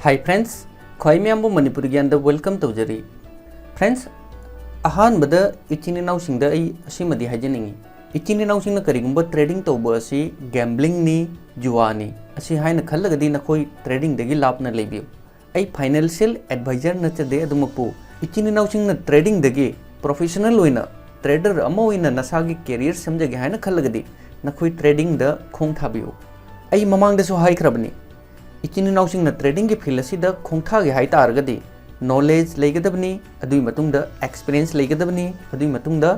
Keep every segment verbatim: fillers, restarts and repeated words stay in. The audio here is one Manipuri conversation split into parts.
Hi friends, ꯈ꯭ꯋꯥꯏ ꯃꯌꯥꯝꯕꯨ ꯃꯅꯤꯄꯨꯔꯤ ꯒ꯭ꯌꯥꯟꯗ welcome ꯇꯧꯖꯔꯤ꯫ Friends, ꯑꯍꯥꯟꯕꯗ ꯏꯆꯤꯟ ꯏꯅꯥꯎꯁꯤꯡꯗ ꯑꯩ ꯑꯁꯤꯃꯗꯤ ꯍꯥꯏꯖꯅꯤꯡꯉꯤ꯫ ꯏꯆꯤꯟ ꯏꯅꯥꯎꯁꯤꯡꯅ ꯀꯔꯤꯒꯨꯝꯕ trading ꯇꯧꯕ ꯑꯁꯤ gamblingꯅꯤ, ꯖꯨꯋꯥꯅꯤ, ꯑꯁꯤ ꯍꯥꯏꯅ ꯈꯜꯂꯒꯗꯤ ꯅꯈꯣꯏ tradingꯗꯒꯤ ꯂꯥꯞꯅ ꯂꯩꯕꯤꯌꯨ꯫ ꯑꯩ financial advisor ꯅꯠꯆꯗꯦ, ꯑꯗꯨꯃꯛꯄꯨ ꯏꯆꯤꯟ ꯏꯅꯥꯎꯁꯤꯡꯅ tradingꯗꯒꯤ professional ꯑꯣꯏꯅ trader ꯑꯃ ꯑꯣꯏꯅ ꯅꯁꯥꯒꯤ career ꯁꯦꯝꯖꯒꯦ ꯍꯥꯏꯅ ꯈꯜꯂꯒꯗꯤ ꯅꯈꯣꯏ tradingꯗ ꯈꯣꯡ ꯊꯥꯕꯤꯌꯨ꯫ ꯑꯩ ꯃꯃꯥꯡꯗꯁꯨ ꯍꯥꯏꯈ꯭ꯔꯕꯅꯤ, ꯏꯆꯤꯟ ꯏꯅꯥꯎꯁꯤꯡꯅ tradingꯒꯤ field ꯑꯁꯤꯗ ꯈꯣꯡꯊꯥꯒꯦ ꯍꯥꯏ ꯇꯥꯔꯒꯗꯤ knowledge ꯂꯩꯒꯗꯕꯅꯤ, ꯑꯗꯨꯒꯤ ꯃꯇꯨꯡꯗ experience ꯂꯩꯒꯗꯕꯅꯤ, ꯑꯗꯨꯒꯤ ꯃꯇꯨꯡꯗ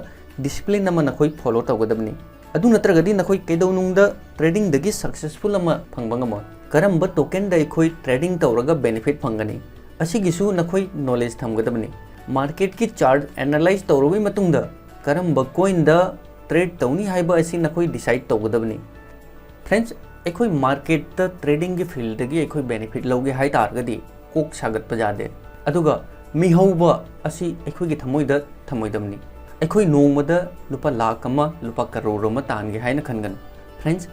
discipline ꯑꯃ ꯅꯈꯣꯏ follow ꯇꯧꯒꯗꯕꯅꯤ꯫ ꯑꯗꯨ ꯅꯠꯇ꯭ꯔꯒꯗꯤ ꯅꯈꯣꯏ ꯀꯩꯗꯧꯅꯨꯡꯗ tradingꯗꯒꯤ successful ꯑꯃ ꯐꯪꯕ ꯉꯝꯃꯣꯏ꯫ ꯀꯔꯝꯕ tokenꯗ ꯑꯩꯈꯣꯏ trading ꯇꯧꯔꯒ benefit ꯐꯪꯒꯅꯤ? ꯑꯁꯤꯒꯤꯁꯨ ꯅꯈꯣꯏ knowledge ꯊꯝꯒꯗꯕꯅꯤ꯫ Marketꯀꯤ chart analyze ꯇꯧꯔꯕꯒꯤ ꯃꯇꯨꯡꯗ ꯀꯔꯝꯕ coinꯗ trade ꯇꯧꯅꯤ ꯍꯥꯏꯕ ꯑꯁꯤ ꯅꯈꯣꯏ decide ꯇꯧꯒꯗꯕꯅꯤ꯫ Friends, ꯑꯩꯈꯣꯏ marketꯇ tradingꯒꯤ fieldꯗꯒꯤ ꯑꯩꯈꯣꯏ benefit ꯂꯧꯒꯦ ꯍꯥꯏ ꯇꯥꯔꯒꯗꯤ ꯀꯣꯛ ꯁꯥꯒꯠꯄ ꯌꯥꯗꯦ꯫ ꯑꯗꯨꯒ ꯃꯤꯍꯧꯕ ꯑꯁꯤ ꯑꯩꯈꯣꯏꯒꯤ ꯊꯃꯣꯏꯗ ꯊꯝꯃꯣꯏꯗꯕꯅꯤ꯫ ꯑꯩꯈꯣꯏ ꯅꯣꯡꯃꯗ ꯂꯨꯄꯥ ꯂꯥꯈ ꯑꯃ, ꯂꯨꯄꯥ ꯀꯔꯣꯔ ꯑꯃ ꯇꯥꯟꯒꯦ ꯍꯥꯏꯅ ꯈꯟꯒꯅꯨ꯫ Friends,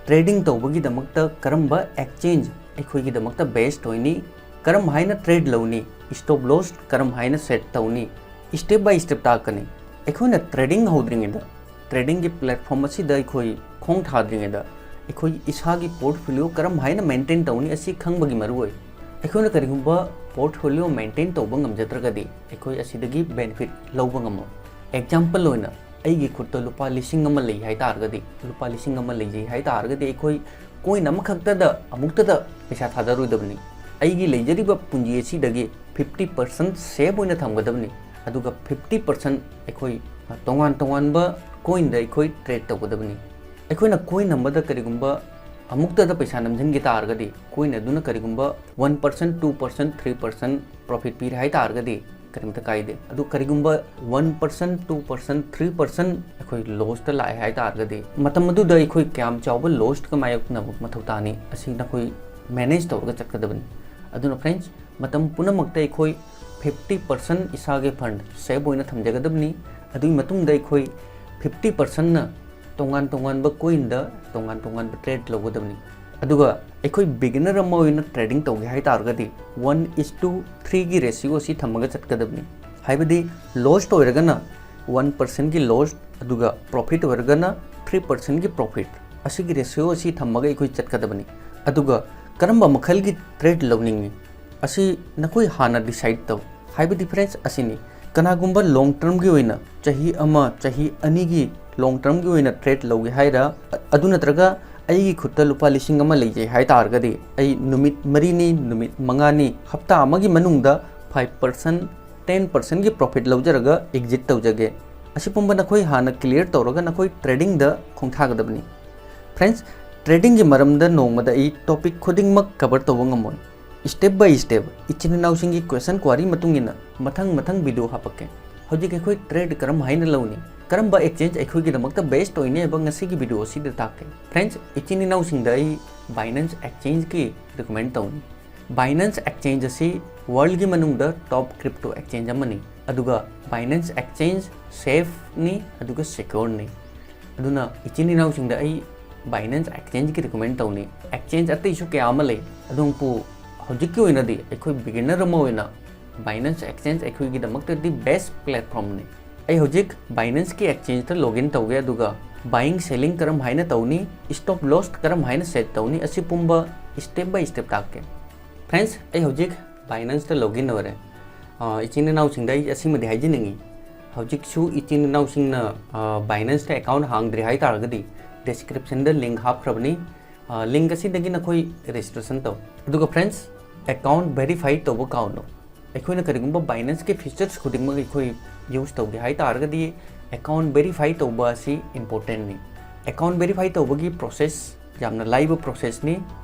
trading ꯇꯧꯕꯒꯤꯗꯃꯛꯇ ꯀꯔꯝꯕ exchange ꯑꯩꯈꯣꯏꯒꯤꯗꯃꯛꯇ best ꯑꯣꯏꯅꯤ, ꯀꯔꯝ ꯍꯥꯏꯅ trade ꯂꯧꯅꯤ, stop loss ꯀꯔꯝ ꯍꯥꯏꯅ set ꯇꯧꯅꯤ, step by step ꯇꯥꯛꯀꯅꯤ꯫ ꯑꯩꯈꯣꯏꯅ trading ꯍꯧꯗ꯭ꯔꯤꯉꯩꯗ, tradingꯒꯤ platform ꯑꯁꯤꯗ ꯑꯩꯈꯣꯏ ꯈꯣꯡ ꯊꯥꯗ꯭ꯔꯤꯉꯩꯗ ꯑꯩꯈꯣꯏ ꯏꯁꯥꯒꯤ portfolio ꯀꯔꯝ ꯍꯥꯏꯅ maintain ꯇꯧꯅꯤ ꯑꯁꯤ ꯈꯪꯕꯒꯤ ꯃꯔꯨ ꯑꯣꯏ꯫ ꯑꯩꯈꯣꯏꯅ ꯀꯔꯤꯒꯨꯝꯕ portfolio maintain ꯇꯧꯕ ꯉꯝꯖꯗ꯭ꯔꯒꯗꯤ ꯑꯩꯈꯣꯏ ꯑꯁꯤꯗꯒꯤ benefit ꯂꯧꯕ ꯉꯝꯃꯣꯏ꯫ Example ꯑꯣꯏꯅ, ꯑꯩꯒꯤ ꯈꯨꯠꯇ ꯂꯨꯄꯥ ꯂꯤꯁꯤꯡ ꯑꯃ ꯂꯩ ꯍꯥꯏ ꯇꯥꯔꯒꯗꯤ, ꯂꯨꯄꯥ ꯂꯤꯁꯤꯡ ꯑꯃ ꯂꯩꯖꯩ ꯍꯥꯏ ꯇꯥꯔꯒꯗꯤ ꯑꯩꯈꯣꯏ coin ꯑꯃꯈꯛꯇꯗ ꯑꯃꯨꯛꯇꯗ ꯄꯩꯁꯥ ꯊꯥꯗꯔꯣꯏꯗꯕꯅꯤ꯫ ꯑꯩꯒꯤ ꯂꯩꯖꯔꯤꯕ ꯄꯨꯟꯖꯤ ꯑꯁꯤꯗꯒꯤ fifty percent save ꯑꯣꯏꯅ ꯊꯝꯒꯗꯕꯅꯤ, ꯑꯗꯨꯒ fifty percent ꯑꯩꯈꯣꯏ ꯇꯣꯉꯥꯟ ꯇꯣꯉꯥꯟꯕ coinꯗ ꯑꯩꯈꯣꯏ trade ꯇꯧꯒꯗꯕꯅꯤ꯫ ꯑꯩꯈꯣꯏꯅ coin ꯑꯃꯗ ꯀꯔꯤꯒꯨꯝꯕ ꯑꯃꯨꯛꯇꯗ ꯄꯩꯁꯥ ꯅꯝꯁꯤꯟꯈꯤ ꯇꯥꯔꯒꯗꯤ, coin ꯑꯗꯨꯅ ꯀꯔꯤꯒꯨꯝꯕ one percent, two percent, three percent profit ꯄꯤꯔꯦ ꯍꯥꯏ ꯇꯥꯔꯒꯗꯤ ꯀꯔꯤꯝꯇ ꯀꯥꯏꯗꯦ꯫ ꯑꯗꯨ ꯀꯔꯤꯒꯨꯝꯕ one percent, two percent, three percent ꯑꯩꯈꯣꯏ lossꯇ ꯂꯥꯛꯑꯦ ꯍꯥꯏ ꯇꯥꯔꯒꯗꯤ, ꯃꯇꯝ ꯑꯗꯨꯗ ꯑꯩꯈꯣꯏ ꯀꯌꯥꯝ ꯆꯥꯎꯕ lossꯀ ꯃꯥꯌꯣꯛꯅꯕ ꯃꯊꯧ ꯇꯥꯅꯤ, ꯑꯁꯤ ꯅꯈꯣꯏ manage ꯇꯧꯔꯒ ꯆꯠꯀꯗꯕꯅꯤ꯫ ꯑꯗꯨꯅ friends, ꯃꯇꯝ ꯄꯨꯝꯅꯃꯛꯇ ꯑꯩꯈꯣꯏ fifty percent ꯏꯁꯥꯒꯤ fund save ꯑꯣꯏꯅ ꯊꯝꯖꯒꯗꯕꯅꯤ꯫ ꯑꯗꯨꯒꯤ ꯃꯇꯨꯡꯗ ꯑꯩꯈꯣꯏ fifty percentꯅ ꯇꯣꯉꯥꯟ ꯇꯣꯉꯥꯟꯕ coinꯗ ꯇꯣꯉꯥꯟ ꯇꯣꯉꯥꯟꯕ trade ꯂꯧꯒꯗꯕꯅꯤ꯫ ꯑꯗꯨꯒ ꯑꯩꯈꯣꯏ beginner ꯑꯃ ꯑꯣꯏꯅ trading ꯇꯧꯒꯦ ꯍꯥꯏ ꯇꯥꯔꯒꯗꯤ one is to three ꯒꯤ ratio ꯑꯁꯤ ꯊꯝꯃꯒ ꯆꯠꯀꯗꯕꯅꯤ꯫ ꯍꯥꯏꯕꯗꯤ lost ꯑꯣꯏꯔꯒꯅ one percent ꯒꯤ loss, ꯑꯗꯨꯒ profit ꯑꯣꯏꯔꯒꯅ three percent ꯒꯤ profit, ꯑꯁꯤꯒꯤ ratio ꯑꯁꯤ ꯊꯝꯃꯒ ꯑꯩꯈꯣꯏ ꯆꯠꯀꯗꯕꯅꯤ꯫ ꯑꯗꯨꯒ ꯀꯔꯝꯕ ꯃꯈꯜꯒꯤ trade ꯂꯧꯅꯤꯡꯉꯤ, ꯑꯁꯤ ꯅꯈꯣꯏ ꯍꯥꯟꯅ decide ꯇꯧ꯫ ꯍꯥꯏꯕ difference ꯑꯁꯤꯅꯤ꯫ ꯀꯅꯥꯒꯨꯝꯕ long term ꯒꯤ ꯑꯣꯏꯅ ꯆꯍꯤ ꯑꯃ, ꯆꯍꯤ ꯑꯅꯤꯒꯤ long term ꯒꯤ ꯑꯣꯏꯅ trade ꯂꯧꯒꯦ ꯍꯥꯏꯔ, ꯑ-, ꯑꯗꯨ ꯅꯠꯇ꯭ꯔꯒ ꯑꯩꯒꯤ ꯈꯨꯠꯇ ꯂꯨꯄꯥ ꯂꯤꯁꯤꯡ ꯑꯃ ꯂꯩꯖꯩ ꯍꯥꯏ ꯇꯥꯔꯒꯗꯤ, ꯑꯩ ꯅꯨꯃꯤꯠ ꯃꯔꯤꯅꯤ, ꯅꯨꯃꯤꯠ ꯃꯉꯥꯅꯤ, ꯍꯞꯇꯥ ꯑꯃꯒꯤ ꯃꯅꯨꯡꯗ five percent, ten percent ꯒꯤ profit ꯂꯧꯖꯔꯒ exit ꯇꯧꯖꯒꯦ꯫ ꯑꯁꯤ ꯄꯨꯝꯕ ꯅꯈꯣꯏ ꯍꯥꯟꯅ clear ꯇꯧꯔꯒ ꯅꯈꯣꯏ trading ꯗ ꯈꯣꯡꯊꯥꯒꯗꯕꯅꯤ꯫ Friends, trading ꯒꯤ ꯃꯔꯝꯗ ꯅꯣꯡꯃꯗ ꯑꯩ topic ꯈꯨꯗꯤꯡꯃꯛ cover ꯇꯧꯕ ꯉꯝꯃꯣꯏ꯫ Step by step, ꯏꯆꯤꯟ ꯏꯅꯥꯎꯁꯤꯡꯒꯤ question query ꯃꯇꯨꯡ ꯏꯟꯅ ꯃꯊꯪ ꯃꯊꯪ video ꯍꯥꯄꯛꯀꯦ꯫ ꯍꯧꯖꯤꯛ ꯑꯩꯈꯣꯏ trade ꯀꯔꯝ ꯍꯥꯏꯅ ꯂꯧꯅꯤ, ꯀꯔꯝꯕ exchange ꯑꯩꯈꯣꯏꯒꯤꯗꯃꯛꯇ best ꯑꯣꯏꯅꯤ ꯍꯥꯏꯕ ꯉꯁꯤꯒꯤ video ꯑꯁꯤꯗ ꯇꯥꯛꯀꯦ꯫ Friends, ꯏꯆꯤꯟ ꯏꯅꯥꯎꯁꯤꯡꯗ ꯑꯩ Binance Exchange ꯀꯤ recommend ꯇꯧꯅꯤ꯫ Binance Exchange ꯑꯁꯤ world ꯒꯤ ꯃꯅꯨꯡꯗ top crypto exchange ꯑꯃꯅꯤ, ꯑꯗꯨꯒ Binance Exchange safe ꯅꯤ ꯑꯗꯨꯒ secure ꯅꯤ꯫ ꯑꯗꯨꯅ ꯏꯆꯤꯟ ꯏꯅꯥꯎꯁꯤꯡꯗ ꯑꯩ Binance Exchange ꯀꯤ recommend ꯇꯧꯅꯤ꯫ Exchange ꯑꯇꯩꯁꯨ ꯀꯌꯥ ꯑꯃ ꯂꯩ, ꯑꯗꯨꯕꯨ ꯍꯧꯖꯤꯛꯀꯤ ꯑꯣꯏꯅꯗꯤ ꯑꯩꯈꯣꯏ beginner ꯑꯃ ꯑꯣꯏꯅ Binance Exchange ꯑꯩꯈꯣꯏꯒꯤꯗꯃꯛꯇꯗꯤ best platform ꯅꯤ꯫ ꯑꯩ ꯍꯧꯖꯤꯛ Binance ꯀꯤ exchange ꯇ login ꯇꯧꯒꯦ, ꯑꯗꯨꯒ buying selling ꯀꯔꯝ ꯍꯥꯏꯅ ꯇꯧꯅꯤ, stop loss ꯀꯔꯝ ꯍꯥꯏꯅ set ꯇꯧꯅꯤ, ꯑꯁꯤ ꯄꯨꯝꯕ step by step ꯇꯥꯛꯀꯦ꯫ Friends, ꯑꯩ ꯍꯧꯖꯤꯛ Binance ꯇ login ꯑꯣꯏꯔꯦ꯫ ꯑ, ꯏꯆꯤꯟ ꯏꯅꯥꯎꯁꯤꯡꯗ ꯑꯩ ꯑꯁꯤꯃꯗꯤ ꯍꯥꯏꯖꯅꯤꯡꯉꯤ, ꯍꯧꯖꯤꯛꯁꯨ ꯏꯆꯤꯟ ꯏꯅꯥꯎꯁꯤꯡꯅ, ꯑ, Binance ꯇ account ꯍꯥꯡꯗ꯭ꯔꯤ ꯍꯥꯏ ꯇꯥꯔꯒꯗꯤ, description ꯗ link ꯍꯥꯞꯈ꯭ꯔꯕꯅꯤ꯫ ꯑ, link ꯑꯁꯤꯗꯒꯤ ꯅꯈꯣꯏ registration ꯇꯧ꯫ ꯑꯗꯨꯒ friends, account verify ꯇꯧꯕ ꯀꯥꯎꯅꯨ꯫ ꯑꯩꯈꯣꯏꯅ ꯀꯔꯤꯒꯨꯝꯕ Binance ꯀꯤ features ꯈꯨꯗꯤꯡꯃꯛ ꯑꯩꯈꯣꯏ use ꯇꯧꯒꯦ ꯍꯥꯏ ꯇꯥꯔꯒꯗꯤ, account verify ꯇꯧꯕ ꯑꯁꯤ important ꯅꯤ꯫ Account verify ꯇꯧꯕꯒꯤ process ꯌꯥꯝꯅ ꯂꯥꯏꯕ process ꯅꯤ꯫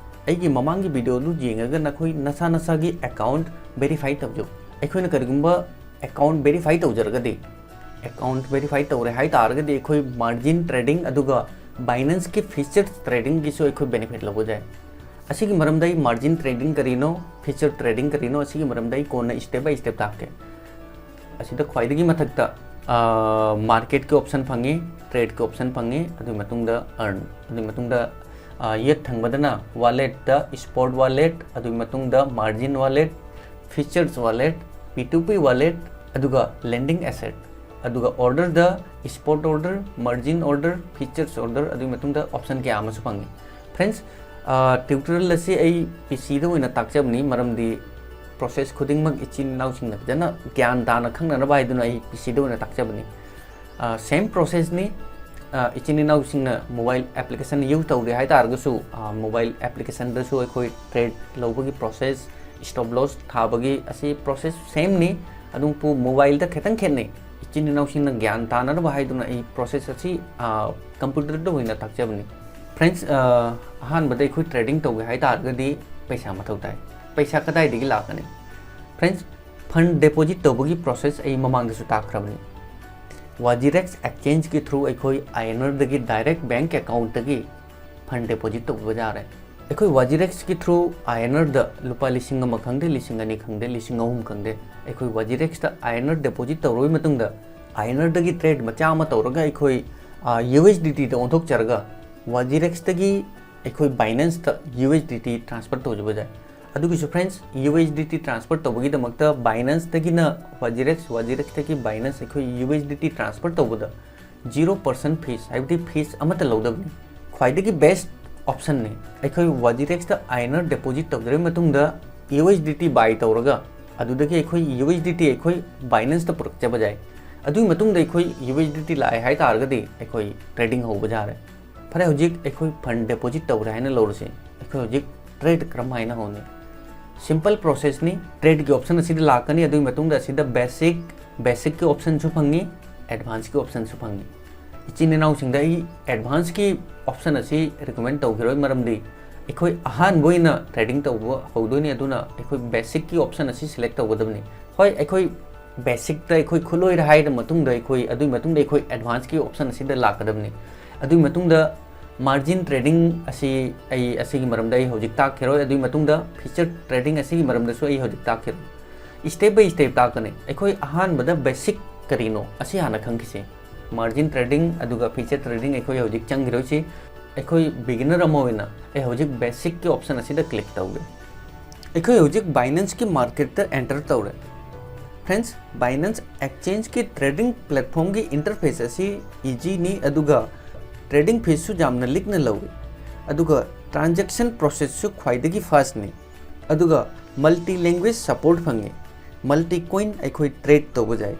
ꯑꯩꯒꯤ ꯃꯃꯥꯡꯒꯤ video ꯗꯨ ꯌꯦꯡꯉꯒ ꯅꯈꯣꯏ ꯅꯁꯥ ꯅꯁꯥꯒꯤ account verify ꯇꯧꯖꯧ꯫ ꯑꯩꯈꯣꯏꯅ ꯀꯔꯤꯒꯨꯝꯕ account verify ꯇꯧꯖꯔꯒꯗꯤ, account verify ꯇꯧꯔꯦ ꯍꯥꯏ ꯇꯥꯔꯒꯗꯤ, ꯑꯩꯈꯣꯏ margin trading ꯑꯗꯨꯒ Binance ꯀꯤ feature trading ꯒꯤꯁꯨ ꯑꯩꯈꯣꯏ benefit ꯂꯧꯕ ꯌꯥꯏ꯫ ꯑꯁꯤꯒꯤ ꯃꯔꯝꯗ ꯑꯩ margin trading ꯀꯔꯤꯅꯣ, feature trading ꯀꯔꯤꯅꯣ, ꯑꯁꯤꯒꯤ ꯃꯔꯝꯗ ꯑꯩ ꯀꯣꯟꯅ step by step ꯇꯥꯛꯀꯦ꯫ ꯑꯁꯤꯗ ꯈ꯭ꯋꯥꯏꯗꯒꯤ ꯃꯊꯛꯇ, ꯑ, market ꯀꯤ option ꯐꯪꯉꯤ, trade ꯀꯤ option ꯐꯪꯉꯤ, ꯑꯗꯨꯒꯤ ꯃꯇꯨꯡꯗ earn, ꯑꯗꯨꯒꯤ ꯃꯇꯨꯡꯗ ꯌꯦꯠ ꯊꯪꯕꯗꯅ ꯋꯥꯂꯦꯠꯇ ꯏꯁꯄꯣꯠ ꯋꯥꯂꯦꯠ, ꯑꯗꯨꯒꯤ ꯃꯇꯨꯡꯗ margin wallet, futures wallet, P to P wallet, ꯑꯗꯨꯒ ꯂꯦꯟꯗꯤꯡ ꯑꯦꯁꯦꯠ, ꯑꯗꯨꯒ ꯑꯣꯔꯗꯔꯗ spot order, margin order, futures order, ꯑꯗꯨꯒꯤ ꯃꯇꯨꯡꯗ ꯑꯣꯞꯁꯟ ꯀꯌꯥ ꯑꯃꯁꯨ ꯐꯪꯉꯤ꯫ ꯐ꯭ꯔꯦꯟꯁ, ꯇ꯭ꯌꯨꯇꯣꯔꯤꯌꯦꯜ ꯑꯁꯤ ꯑꯩ ꯄꯤ ꯁꯤꯗ ꯑꯣꯏꯅ ꯇꯥꯛꯆꯕꯅꯤ, ꯃꯔꯝꯗꯤ ꯄ꯭ꯔꯣꯁꯦꯁ ꯈꯨꯗꯤꯡꯃꯛ ꯏꯆꯤꯟ ꯏꯅꯥꯎꯁꯤꯡꯅ ꯐꯖꯅ ꯒ꯭ꯌꯥꯟ ꯇꯥꯅ ꯈꯪꯅꯅꯕ ꯍꯥꯏꯗꯨꯅ ꯑꯩ ꯄꯤ ꯁꯤꯗ ꯑꯣꯏꯅ ꯇꯥꯛꯆꯕꯅꯤ꯫ ꯁꯦꯝ ꯄ꯭ꯔꯣꯁꯦꯁꯅꯤ꯫ ꯏꯆꯤꯟ ꯏꯅꯥꯎꯁꯤꯡꯅ ꯃꯣꯕꯥꯏꯜ ꯑꯦꯄ꯭ꯂꯤꯀꯦꯁꯟ ꯌꯨꯁ ꯇꯧꯗꯦ ꯍꯥꯏ ꯇꯥꯔꯒꯁꯨ, ꯃꯣꯕꯥꯏꯜ ꯑꯦꯄ꯭ꯂꯤꯀꯦꯁꯟꯗꯁꯨ ꯑꯩꯈꯣꯏ ꯇ꯭ꯔꯦꯠ ꯂꯧꯕꯒꯤ ꯄ꯭ꯔꯣꯁꯦꯁ, ꯁ꯭ꯇꯣꯞ ꯂꯣꯁ ꯊꯥꯕꯒꯤ ꯑꯁꯤ ꯄ꯭ꯔꯣꯁꯦꯁ ꯁꯦꯝꯅꯤ꯫ ꯑꯗꯨꯕꯨ ꯃꯣꯕꯥꯏꯜꯗ ꯈꯤꯇꯪ ꯈꯦꯠꯅꯩ꯫ ꯏꯆꯤꯟ ꯏꯅꯥꯎꯁꯤꯡꯅ ꯒ꯭ꯌꯥꯟ ꯇꯥꯅꯅꯕ ꯍꯥꯏꯗꯨꯅ ꯑꯩ ꯄ꯭ꯔꯣꯁꯦꯁ ꯑꯁꯤ ꯀꯝꯄ꯭ꯌꯨꯇꯔꯗ ꯑꯣꯏꯅ ꯇꯥꯛꯆꯕꯅꯤ꯫ ꯐ꯭ꯔꯦꯟꯁ, ꯑꯍꯥꯟꯕꯗ ꯑꯩꯈꯣꯏ ꯇ꯭ꯔꯦꯗꯤꯡ ꯇꯧꯒꯦ ꯍꯥꯏ ꯇꯥꯔꯒꯗꯤ ꯄꯩꯁꯥ ꯃꯊꯧ ꯇꯥꯏ꯫ ꯄꯩꯁꯥ ꯀꯗꯥꯏꯗꯒꯤ ꯂꯥꯛꯀꯅꯤ? ꯐ꯭ꯔꯦꯟꯁ, ꯐꯟ ꯗꯦꯄꯣꯖꯤꯠ ꯇꯧꯕꯒꯤ ꯄ꯭ꯔꯣꯁꯦꯁ ꯑꯩ ꯃꯃꯥꯡꯗꯁꯨ ꯇꯥꯛꯈ꯭ꯔꯕꯅꯤ꯫ ꯋꯥꯖꯤꯔꯦꯛꯁ ꯑꯦꯛꯁꯆꯦꯟꯖꯀꯤ ꯊ꯭ꯔꯨ ꯑꯩꯈꯣꯏ ꯑꯥꯏ ꯑꯦꯟ ꯑꯥꯔꯗꯒꯤ ꯗꯥꯏꯔꯦꯛ ꯕꯦꯡꯛ ꯑꯦꯀꯥꯎꯟꯠꯇꯒꯤ ꯐꯟ ꯗꯦꯄꯣꯖꯤꯠ ꯇꯧꯕ ꯌꯥꯔꯦ꯫ ꯑꯩꯈꯣꯏ ꯋꯥꯖꯤꯔꯦꯛꯁꯀꯤ ꯊ꯭ꯔꯨ ꯑꯥꯏ ꯑꯦꯟ ꯑꯥꯔꯗ ꯂꯨꯄꯥ ꯂꯤꯁꯤꯡ ꯑꯃ ꯈꯪꯗꯦ, ꯂꯤꯁꯤꯡ ꯑꯅꯤ ꯈꯪꯗꯦ, ꯂꯤꯁꯤꯡ ꯑꯍꯨꯝ ꯈꯪꯗꯦ, ꯑꯩꯈꯣꯏ ꯋꯥꯖꯤꯔꯦꯛꯁꯇ ꯑꯥꯏ ꯑꯦꯟ ꯑꯥꯔ ꯗꯦꯄꯣꯖꯤꯠ ꯇꯧꯔꯕ ꯃꯇꯨꯡꯗ, ꯑꯥꯏ ꯑꯦꯟ ꯑꯥꯔꯗꯒꯤ ꯇ꯭ꯔꯦꯠ ꯃꯆꯥ ꯑꯃ ꯇꯧꯔꯒ ꯑꯩꯈꯣꯏ ꯌꯨ ꯑꯦꯁ ꯗꯤ ꯇꯤꯗ ꯑꯣꯟꯊꯣꯛꯆꯔꯒ ꯋꯥꯖꯤꯔꯦꯛꯁꯇꯒꯤ ꯑꯩꯈꯣꯏ ꯕꯥꯏꯅꯦꯟꯁꯇ U S D T transfer ꯇꯧꯖꯕ ꯌꯥꯏ꯫ ꯑꯗꯨꯒꯤꯁꯨ friends, U S D T transfer ꯇꯧꯕꯒꯤꯗꯃꯛꯇ ꯕꯥꯏꯅꯦꯟꯁꯇꯒꯤꯅ ꯋꯥꯖꯤꯔꯦꯛꯁ, ꯋꯥꯖꯤꯔꯦꯛꯁꯇꯒꯤ ꯕꯥꯏꯅꯦꯟꯁ ꯑꯩꯈꯣꯏ U S D T transfer ꯇꯧꯕꯗ ꯖꯤꯔꯣ ꯄꯔꯁꯦꯟꯠ ꯐꯤꯁ, ꯍꯥꯏꯕꯗꯤ ꯐꯤꯁ ꯑꯃꯠꯇ ꯂꯧꯗꯕꯅꯤ꯫ ꯈ꯭ꯋꯥꯏꯗꯒꯤ ꯕꯦꯁꯠ ꯑꯣꯞꯁꯟꯅꯤ꯫ ꯑꯩꯈꯣꯏ ꯋꯥꯖꯤꯔꯦꯛꯁꯇ ꯑꯥꯏ ꯑꯦꯟ ꯑꯥꯔ ꯗꯦꯄꯣꯖꯤꯠ ꯇꯧꯖꯔꯕ ꯃꯇꯨꯡꯗ ꯌꯨ ꯑꯦꯁ ꯗꯤ ꯇꯤ ꯕꯥꯏ ꯇꯧꯔꯒ ꯑꯗꯨꯗꯒꯤ ꯑꯩꯈꯣꯏ ꯌꯨ ꯑꯦꯁ ꯗꯤ ꯇꯤ ꯑꯩꯈꯣꯏ ꯕꯥꯏꯅꯦꯟꯁꯇ ꯄꯨꯔꯛꯆꯕ ꯌꯥꯏ꯫ ꯑꯗꯨꯒꯤ ꯃꯇꯨꯡꯗ ꯑꯩꯈꯣꯏ ꯌꯨ ꯑꯦꯁ ꯗꯤ ꯇꯤ ꯂꯥꯛꯑꯦ ꯍꯥꯏ ꯇꯥꯔꯒꯗꯤ ꯑꯩꯈꯣꯏ ꯇ꯭ꯔꯦꯗꯤꯡ ꯍꯧꯕ ꯌꯥꯔꯦ꯫ ꯐꯔꯦ, ꯍꯧꯖꯤꯛ ꯑꯩꯈꯣꯏ ꯐꯟ ꯗꯦꯄꯣꯖꯤꯠ ꯇꯧꯔꯦ ꯍꯥꯏꯅ ꯂꯧꯔꯁꯤ꯫ ꯑꯩꯈꯣꯏ ꯍꯧꯖꯤꯛ ꯇ꯭ꯔꯦꯠ ꯀꯔꯝ ꯍꯥꯏꯅ ꯍꯧꯅꯤ? ꯁꯤꯝꯄꯜ ꯄ꯭ꯔꯣꯁꯦꯁꯅꯤ꯫ ꯇ꯭ꯔꯦꯠꯀꯤ ꯑꯣꯞꯁꯟ ꯑꯁꯤꯗ ꯂꯥꯛꯀꯅꯤ꯫ ꯑꯗꯨꯒꯤ ꯃꯇꯨꯡꯗ ꯑꯁꯤꯗ ꯕꯦꯁꯤꯛ, ꯕꯦꯁꯤꯛꯀꯤ ꯑꯣꯞꯁꯟꯁꯨ ꯐꯪꯉꯤ, ꯑꯦꯗꯚꯥꯟꯁꯀꯤ ꯑꯣꯞꯁꯟꯁꯨ ꯐꯪꯉꯤ꯫ ꯏꯆꯤꯟ ꯏꯅꯥꯎꯁꯤꯡꯗ ꯑꯩ ꯑꯦꯗꯚꯥꯟꯁꯀꯤ ꯑꯣꯞꯁꯟ ꯑꯁꯤ ꯔꯤꯀꯃꯦꯟ ꯇꯧꯈꯤꯔꯣꯏ, ꯃꯔꯝꯗꯤ ꯑꯩꯈꯣꯏ ꯑꯍꯥꯟꯕ ꯑꯣꯏꯅ ꯇ꯭ꯔꯦꯗꯤꯡ ꯇꯧꯕ ꯍꯧꯗꯣꯏꯅꯤ꯫ ꯑꯗꯨꯅ ꯑꯩꯈꯣꯏ ꯕꯦꯁꯤꯛꯀꯤ ꯑꯣꯞꯁꯟ ꯑꯁꯤ ꯁꯦꯂꯦꯛ ꯇꯧꯒꯗꯕꯅꯤ꯫ ꯍꯣꯏ, ꯑꯩꯈꯣꯏ ꯕꯦꯁꯤꯛꯇ ꯑꯩꯈꯣꯏ ꯈꯨꯠꯂꯣꯏꯔꯦ ꯍꯥꯏꯔ ꯃꯇꯨꯡꯗ ꯑꯩꯈꯣꯏ, ꯑꯗꯨꯒꯤ ꯃꯇꯨꯡꯗ ꯑꯩꯈꯣꯏ ꯑꯦꯗꯚꯥꯟꯁꯀꯤ ꯑꯣꯞꯁꯟ ꯑꯁꯤꯗ ꯂꯥꯛꯀꯗꯕꯅꯤ꯫ ꯑꯗꯨꯒꯤ ꯃꯇꯨꯡꯗ ꯃꯥꯔꯖꯤꯟ ꯇ꯭ꯔꯦꯗꯤꯡ ꯑꯁꯤ ꯑꯩ, ꯑꯁꯤꯒꯤ ꯃꯔꯝꯗ ꯑꯩ ꯍꯧꯖꯤꯛ ꯇꯥꯛꯈꯤꯔꯣꯏ꯫ ꯑꯗꯨꯒꯤ ꯃꯇꯨꯡꯗ ꯐꯤꯆꯔ ꯇ꯭ꯔꯦꯗꯤꯡ ꯑꯁꯤꯒꯤ ꯃꯔꯝꯗꯁꯨ ꯑꯩ ꯍꯧꯖꯤꯛ ꯇꯥꯛꯈꯤꯔꯣꯏ꯫ Step by step ꯇꯥꯛꯀꯅꯤ꯫ ꯑꯩꯈꯣꯏ ꯑꯍꯥꯟꯕꯗ ꯕꯦꯁꯤꯛ ꯀꯔꯤꯅꯣ ꯑꯁꯤ ꯍꯥꯟꯅ ꯈꯪꯈꯤꯁꯤ꯫ ꯃꯥꯔꯖꯤꯟ ꯇ꯭ꯔꯦꯗꯤꯡ ꯑꯗꯨꯒ ꯐꯤꯆꯔ ꯇ꯭ꯔꯦꯗꯤꯡ ꯑꯩꯈꯣꯏ ꯍꯧꯖꯤꯛ ꯆꯪꯈꯤꯔꯣꯏꯁꯤ꯫ ꯑꯩꯈꯣꯏ ꯕꯤꯒꯤꯅꯔ ꯑꯃ ꯑꯣꯏꯅ ꯑꯩ ꯍꯧꯖꯤꯛ ꯕꯦꯁꯤꯛꯀꯤ ꯑꯣꯞꯁꯟ ꯑꯁꯤꯗ ꯀ꯭ꯂꯤꯛ ꯇꯧꯒꯦ꯫ ꯑꯩꯈꯣꯏ ꯍꯧꯖꯤꯛ ꯕꯥꯏꯅꯦꯟꯁꯀꯤ ꯃꯥꯔꯀꯦꯠꯇ ꯑꯦꯟꯇꯔ ꯇꯧꯔꯦ꯫ ꯐ꯭ꯔꯦꯟꯁ, ꯕꯥꯏꯅꯦꯟꯁ ꯑꯦꯛꯁꯆꯦꯟꯖꯀꯤ ꯇ꯭ꯔꯦꯗꯤꯡ ꯄ꯭ꯂꯦꯠꯐꯣꯝꯒꯤ ꯏꯟꯇꯔꯐꯦꯁ ꯑꯁꯤ ꯏꯖꯤꯅꯤ, ꯑꯗꯨꯒ ꯇ꯭ꯔꯦꯗꯤꯡ ꯐꯤꯁꯨ ꯌꯥꯝꯅ ꯂꯤꯛꯅ ꯂꯧꯏ, ꯑꯗꯨꯒ ꯇ꯭ꯔꯥꯟꯖꯦꯛꯁꯟ ꯄ꯭ꯔꯣꯁꯦꯁꯁꯨ ꯈ꯭ꯋꯥꯏꯗꯒꯤ ꯐꯥꯁ꯭ꯠꯅꯤ, ꯑꯗꯨꯒ ꯃꯜꯇꯤ ꯂꯦꯡꯒ꯭ꯋꯦꯖ ꯁꯄꯣꯔꯠ ꯐꯪꯉꯤ꯫ ꯃꯜꯇꯤ ꯀꯣꯏꯟ ꯑꯩꯈꯣꯏ ꯇ꯭ꯔꯦꯗ ꯇꯧꯕ ꯌꯥꯏ꯫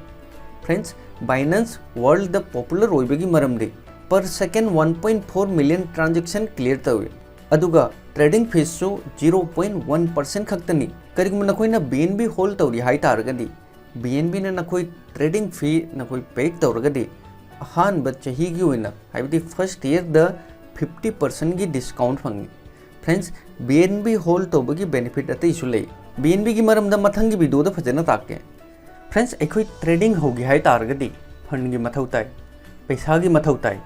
ꯐ꯭ꯔꯦꯟꯁ, ꯕꯥꯏꯅꯦꯟꯁ ꯋꯥꯔꯜꯗ ꯄꯣꯄꯨꯂꯔ ꯑꯣꯏꯕꯒꯤ ꯃꯔꯝꯗꯤ per second one point four million transaction clear ꯇꯧꯏ, ꯑꯗꯨꯒ ꯇ꯭ꯔꯦꯗꯤꯡ ꯐꯤꯁꯨ zero point one percent ꯈꯛꯇꯅꯤ꯫ ꯀꯔꯤꯒꯨꯝꯕ ꯅꯈꯣꯏꯅ ꯕꯤ ꯑꯦꯟ ꯕꯤ ꯍꯣꯜꯗ ꯇꯧꯔꯤ ꯍꯥꯏ ꯇꯥꯔꯒꯗꯤ, ꯕꯤ ꯑꯦꯟ ꯕꯤꯅ ꯅꯈꯣꯏ ꯇ꯭ꯔꯦꯗꯤꯡ ꯐꯤ ꯅꯈꯣꯏ ꯄꯦ ꯇꯧꯔꯒꯗꯤ, ꯑꯍꯥꯟꯕ ꯆꯍꯤꯒꯤ ꯑꯣꯏꯅ, ꯍꯥꯏꯕꯗꯤ ꯐꯥꯔꯁꯠ ꯏꯌꯔꯗ, ꯐꯤꯐꯇꯤ ꯄꯥꯔꯁꯦꯟꯒꯤ ꯗꯤꯁꯀꯥꯎꯟꯠ ꯐꯪꯉꯤ꯫ ꯐ꯭ꯔꯦꯟꯁ, ꯕꯤ ꯑꯦꯟ ꯕꯤ ꯍꯣꯜꯗ ꯇꯧꯕꯒꯤ ꯕꯦꯅꯤꯐꯤꯠ ꯑꯇꯩꯁꯨ ꯂꯩ꯫ ꯕꯤ ꯑꯦꯟ ꯕꯤꯒꯤ ꯃꯔꯝꯗ ꯃꯊꯪꯒꯤ ꯚꯤꯗꯤꯑꯣꯗ ꯐꯖꯅ ꯇꯥꯛꯀꯦ꯫ ꯐ꯭ꯔꯦꯟꯁ, ꯑꯩꯈꯣꯏ ꯇ꯭ꯔꯦꯗꯤꯡ ꯍꯧꯒꯦ ꯍꯥꯏ ꯇꯥꯔꯒꯗꯤ ꯐꯟꯒꯤ ꯃꯊꯧ ꯇꯥꯏ, ꯄꯩꯁꯥꯒꯤ ꯃꯊꯧ ꯇꯥꯏ꯫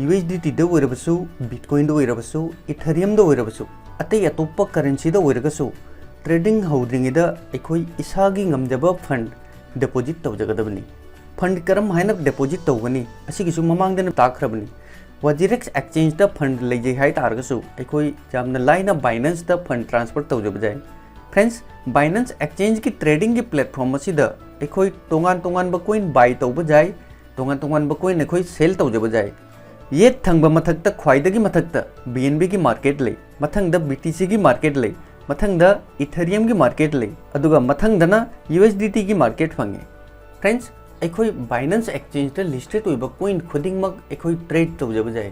ꯌꯨ ꯑꯦꯁ ꯗꯤ ꯇꯤꯗ ꯑꯣꯏꯔꯕꯁꯨ, ꯕꯤꯠꯀꯣꯏꯟꯗ ꯑꯣꯏꯔꯕꯁꯨ, ꯏꯊꯔꯤꯌꯝꯗ ꯑꯣꯏꯔꯕꯁꯨ, ꯑꯇꯩ ꯑꯇꯣꯞꯄ ꯀꯔꯦꯟꯁꯤꯗ ꯑꯣꯏꯔꯒꯁꯨ, ꯇ꯭ꯔꯦꯗꯤꯡ ꯍꯧꯗ꯭ꯔꯤꯉꯩꯗ ꯑꯩꯈꯣꯏ ꯏꯁꯥꯒꯤ ꯉꯝꯖꯕ ꯐꯟ ꯗꯤꯄꯣꯖꯤꯠ ꯇꯧꯖꯒꯗꯕꯅꯤ꯫ ꯐꯟ ꯀꯔꯝ ꯍꯥꯏꯅ ꯗꯤꯄꯣꯖꯤꯠ ꯇꯧꯒꯅꯤ? ꯑꯁꯤꯒꯤꯁꯨ ꯃꯃꯥꯡꯗꯅ ꯇꯥꯛꯈ꯭ꯔꯕꯅꯤ꯫ ꯋꯥꯖꯤꯔꯦꯛꯁ ꯑꯦꯛꯁꯆꯦꯟꯖꯇ ꯐꯟ ꯂꯩꯖꯩ ꯍꯥꯏ ꯇꯥꯔꯒꯁꯨ, ꯑꯩꯈꯣꯏ ꯌꯥꯝꯅ ꯂꯥꯏꯅ ꯕꯥꯏꯅꯦꯟꯁꯇ ꯐꯟ ꯇ꯭ꯔꯥꯟꯁꯐꯔ ꯇꯧꯖꯕ ꯌꯥꯏ꯫ ꯐ꯭ꯔꯦꯟꯁ, ꯕꯥꯏꯅꯦꯟꯁ ꯑꯦꯛꯁꯆꯦꯟꯖꯀꯤ ꯇ꯭ꯔꯦꯗꯤꯡꯒꯤ ꯄ꯭ꯂꯦꯠꯐꯣꯝ ꯑꯁꯤꯗ ꯑꯩꯈꯣꯏ ꯇꯣꯉꯥꯟ ꯇꯣꯉꯥꯟꯕ ꯀꯣꯏꯟ ꯕꯥꯏ ꯇꯧꯕ ꯌꯥꯏ, ꯇꯣꯉꯥꯟ ꯇꯣꯉꯥꯟꯕ ꯀꯣꯏꯟ ꯑꯩꯈꯣꯏ ꯁꯦꯜ ꯇꯧꯖꯕ ꯌꯥꯏ꯫ ꯌꯦꯠ ꯊꯪꯕ ꯃꯊꯛꯇ, ꯈ꯭ꯋꯥꯏꯗꯒꯤ ꯃꯊꯛꯇ ꯕꯤ ꯑꯦꯟ ꯕꯤꯒꯤ ꯃꯥꯔꯀꯦꯠ ꯂꯩ, ꯃꯊꯪꯗ ꯕꯤ ꯇꯤ ꯁꯤꯒꯤ ꯃꯥꯔꯀꯦꯠ ꯂꯩ, ꯃꯊꯪꯗ ꯏꯊꯔꯤꯌꯝꯒꯤ ꯃꯥꯔꯀꯦꯠ ꯂꯩ, ꯑꯗꯨꯒ ꯃꯊꯪꯗꯅ ꯌꯨ ꯑꯦꯁ ꯗꯤ ꯇꯤꯒꯤ ꯃꯥꯔꯀꯦꯠ ꯐꯪꯉꯤ꯫ ꯐ꯭ꯔꯦꯟꯁ, ꯑꯩꯈꯣꯏ ꯕꯥꯏꯅꯦꯟꯁ ꯑꯦꯛꯁꯆꯦꯟꯖꯇ ꯂꯤꯁꯇꯦꯠ ꯑꯣꯏꯕ ꯀꯣꯏꯟ ꯈꯨꯗꯤꯡꯃꯛ ꯑꯩꯈꯣꯏ ꯇ꯭ꯔꯦꯗ ꯇꯧꯖꯕ ꯌꯥꯏ꯫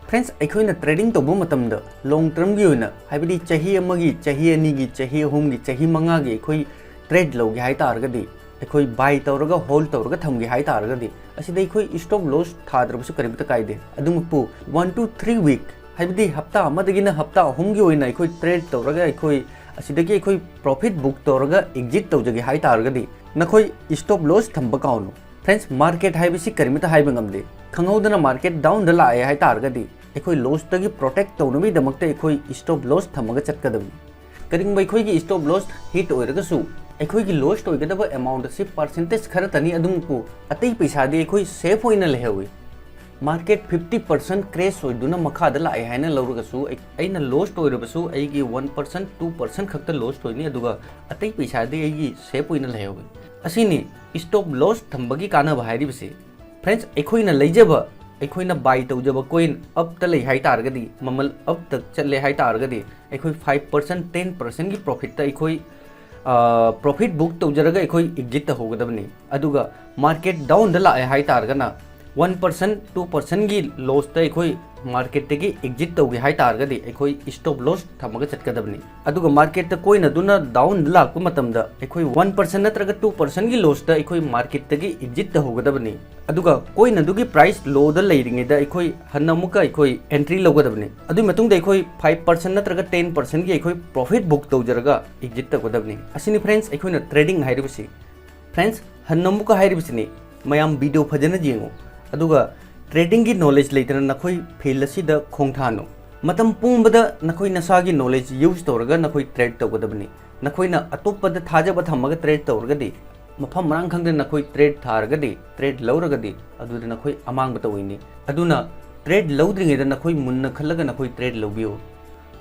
ꯐ꯭ꯔꯦꯟꯁ, ꯑꯩꯈꯣꯏꯅ ꯇ꯭ꯔꯦꯗꯤꯡ ꯇꯧꯕ ꯃꯇꯝꯗ ꯂꯣꯡ ꯇꯔꯝꯒꯤ ꯑꯣꯏꯅ, ꯍꯥꯏꯕꯗꯤ ꯆꯍꯤ ꯑꯃꯒꯤ, ꯆꯍꯤ ꯑꯅꯤꯒꯤ, ꯆꯍꯤ ꯑꯍꯨꯝꯒꯤ, ꯆꯍꯤ ꯃꯉꯥꯒꯤ ꯑꯩꯈꯣꯏ ꯇ꯭ꯔꯦꯗ ꯂꯧꯒꯦ ꯍꯥꯏ ꯇꯥꯔꯒꯗꯤ, ꯑꯩꯈꯣꯏ ꯕꯥꯏ ꯇꯧꯔꯒ ꯍꯣꯜꯗ ꯇꯧꯔꯒ ꯊꯝꯒꯦ ꯍꯥꯏ ꯇꯥꯔꯒꯗꯤ, ꯑꯁꯤꯗ ꯑꯩꯈꯣꯏ ꯁ꯭ꯇꯣꯞ ꯂꯣꯁ ꯊꯥꯗ꯭ꯔꯕꯁꯨ ꯀꯔꯤꯝꯇ ꯀꯥꯏꯗꯦ꯫ ꯑꯗꯨꯃꯛꯄꯨ, one to three week, ꯍꯥꯏꯕꯗꯤ ꯍꯞꯇꯥ ꯑꯃꯗꯒꯤꯅ ꯍꯞꯇꯥ ꯑꯍꯨꯝꯒꯤ ꯑꯣꯏꯅ ꯑꯩꯈꯣꯏ ꯇ꯭ꯔꯦꯗ ꯇꯧꯔꯒ, ꯑꯩꯈꯣꯏ ꯑꯁꯤꯗꯒꯤ ꯑꯩꯈꯣꯏ ꯄ꯭ꯔꯣꯐꯤꯠ ꯕꯨꯛ ꯇꯧꯔꯒ ꯑꯦꯛꯖꯤꯠ ꯇꯧꯖꯒꯦ ꯍꯥꯏ ꯇꯥꯔꯒꯗꯤ, ꯅꯈꯣꯏ ꯁ꯭ꯇꯣꯞ ꯂꯣꯁ ꯊꯝꯕ ꯀꯥꯎꯅꯨ꯫ ꯐ꯭ꯔꯦꯟꯁ, ꯃꯥꯔꯀꯦꯠ ꯍꯥꯏꯕꯁꯤ ꯀꯔꯤꯃꯠꯇ ꯍꯥꯏꯕ ꯉꯝꯗꯦ꯫ ꯈꯪꯍꯧꯗꯅ ꯃꯥꯔꯀꯦꯠ ꯗꯥꯎꯟꯗ ꯂꯥꯛꯑꯦ ꯍꯥꯏ ꯇꯥꯔꯒꯗꯤ, ꯑꯩꯈꯣꯏ ꯂꯣꯁꯇꯒꯤ ꯄ꯭ꯔꯣꯇꯦꯛ ꯇꯧꯅꯕꯒꯤꯗꯃꯛꯇ ꯑꯩꯈꯣꯏ ꯁ꯭ꯇꯣꯞ ꯂꯣꯁ ꯊꯝꯃꯒ ꯆꯠꯀꯗꯕꯅꯤ꯫ ꯀꯔꯤꯒꯨꯝꯕ ꯑꯩꯈꯣꯏꯒꯤ ꯁ꯭ꯇꯣꯞ ꯂꯣꯁ ꯍꯤꯠ ꯑꯣꯏꯔꯒꯁꯨ, ꯑꯩꯈꯣꯏꯒꯤ ꯂꯣꯁ ꯑꯣꯏꯒꯗꯕ ꯑꯦꯃꯥꯎꯟꯠ ꯑꯁꯤ ꯄꯥꯔꯁꯦꯟꯇꯦꯖ ꯈꯔꯇꯅꯤ, ꯑꯗꯨꯃꯛꯄꯨ ꯑꯇꯩ ꯄꯩꯁꯥꯗꯤ ꯑꯩꯈꯣꯏ ꯁꯦꯐ ꯑꯣꯏꯅ ꯂꯩꯍꯧꯏ꯫ Market fifty percent crash ꯑꯣꯏꯗꯨꯅ ꯃꯈꯥꯗ ꯂꯥꯛꯑꯦ ꯍꯥꯏꯅ ꯂꯧꯔꯒꯁꯨ ꯑꯩ-, ꯑꯩꯅ loss ꯑꯣꯏꯔꯕꯁꯨ ꯑꯩꯒꯤ one percent, two percent ꯈꯛꯇ loss ꯑꯣꯏꯅꯤ, ꯑꯗꯨꯒ ꯑꯇꯩ ꯄꯩꯁꯥꯗꯤ ꯑꯩꯒꯤ safe ꯑꯣꯏꯅ ꯂꯩꯍꯧꯋꯤ꯫ ꯑꯁꯤꯅꯤ stop loss ꯊꯝꯕꯒꯤ ꯀꯥꯟꯅꯕ ꯍꯥꯏꯔꯤꯕꯁꯤ꯫ Friends, ꯑꯩꯈꯣꯏꯅ ꯂꯩꯖꯕ, ꯑꯩꯈꯣꯏꯅ buy ꯇꯧꯖꯕ coin upꯇ ꯂꯩ ꯍꯥꯏ ꯇꯥꯔꯒꯗꯤ, ꯃꯃꯜ upꯇ ꯆꯠꯂꯦ ꯍꯥꯏ ꯇꯥꯔꯒꯗꯤ, ꯑꯩꯈꯣꯏ five percent, ten percentꯒꯤ profitꯇ ꯑꯩꯈꯣꯏ, ꯑ, profit book ꯇꯧꯖꯔꯒ ꯑꯩꯈꯣꯏ exit ꯇꯧꯍꯧꯒꯗꯕꯅꯤ꯫ ꯑꯗꯨꯒ market downꯗ ꯂꯥꯛꯑꯦ ꯍꯥꯏ ꯇꯥꯔꯒꯅ, one percent, two percentꯒꯤ lossꯇ ꯑꯩꯈꯣꯏ marketꯇꯒꯤ exit ꯇꯧꯒꯦ ꯍꯥꯏ ꯇꯥꯔꯒꯗꯤ, ꯑꯩꯈꯣꯏ stop loss ꯊꯝꯃꯒ ꯆꯠꯀꯗꯕꯅꯤ꯫ ꯑꯗꯨꯒ marketꯇ coin ꯑꯗꯨꯅ downꯗ ꯂꯥꯛꯄ ꯃꯇꯝꯗ, ꯑꯩꯈꯣꯏ one percent ꯅꯠꯇ꯭ꯔꯒ two percentꯒꯤ lossꯇ ꯑꯩꯈꯣꯏ marketꯇꯒꯤ exit ꯇꯧꯍꯧꯒꯗꯕꯅꯤ꯫ ꯑꯗꯨꯒ coin ꯑꯗꯨꯒꯤ price lowꯗ ꯂꯩꯔꯤꯉꯩꯗ ꯑꯩꯈꯣꯏ ꯍꯟꯅ ꯑꯃꯨꯛꯀ ꯑꯩꯈꯣꯏ entry ꯂꯧꯒꯗꯕꯅꯤ꯫ ꯑꯗꯨꯒꯤ ꯃꯇꯨꯡꯗ ꯑꯩꯈꯣꯏ five percent ꯅꯠꯇ꯭ꯔꯒ ten percentꯒꯤ ꯑꯩꯈꯣꯏ profit book ꯇꯧꯖꯔꯒ exit ꯇꯧꯒꯗꯕꯅꯤ꯫ ꯑꯁꯤꯅꯤ friends, ꯑꯩꯈꯣꯏꯅ trading ꯍꯥꯏꯔꯤꯕꯁꯤ꯫ Friends, ꯍꯟꯅ ꯑꯃꯨꯛꯀ ꯍꯥꯏꯔꯤꯕꯁꯤꯅꯤ, ꯃꯌꯥꯝ video ꯐꯖꯅ ꯌꯦꯡꯉꯨ, ꯑꯗꯨꯒ tradingꯒꯤ knowledge ꯂꯩꯇꯅ ꯅꯈꯣꯏ field ꯑꯁꯤꯗ ꯈꯣꯡ ꯊꯥꯅꯨ꯫ ꯃꯇꯝ ꯄꯨꯝꯕꯗ ꯅꯈꯣꯏ ꯅꯁꯥꯒꯤ knowledge use ꯇꯧꯔꯒ ꯅꯈꯣꯏ trade ꯇꯧꯒꯗꯕꯅꯤ꯫ ꯅꯈꯣꯏꯅ ꯑꯇꯣꯞꯄꯗ ꯊꯥꯖꯕ ꯊꯝꯃꯒ trade ꯇꯧꯔꯒꯗꯤ, ꯃꯐꯝ ꯃꯔꯥꯡ ꯈꯪꯗꯅ ꯅꯈꯣꯏ trade ꯊꯥꯔꯒꯗꯤ, trade ꯂꯧꯔꯒꯗꯤ, ꯑꯗꯨꯗ ꯅꯈꯣꯏ ꯑꯃꯥꯡꯕ ꯇꯧꯏꯅꯤ꯫ ꯑꯗꯨꯅ trade ꯂꯧꯗ꯭ꯔꯤꯉꯩꯗ ꯅꯈꯣꯏ ꯃꯨꯟꯅ ꯈꯜꯂꯒ ꯅꯈꯣꯏ trade ꯂꯧꯕꯤꯌꯨ꯫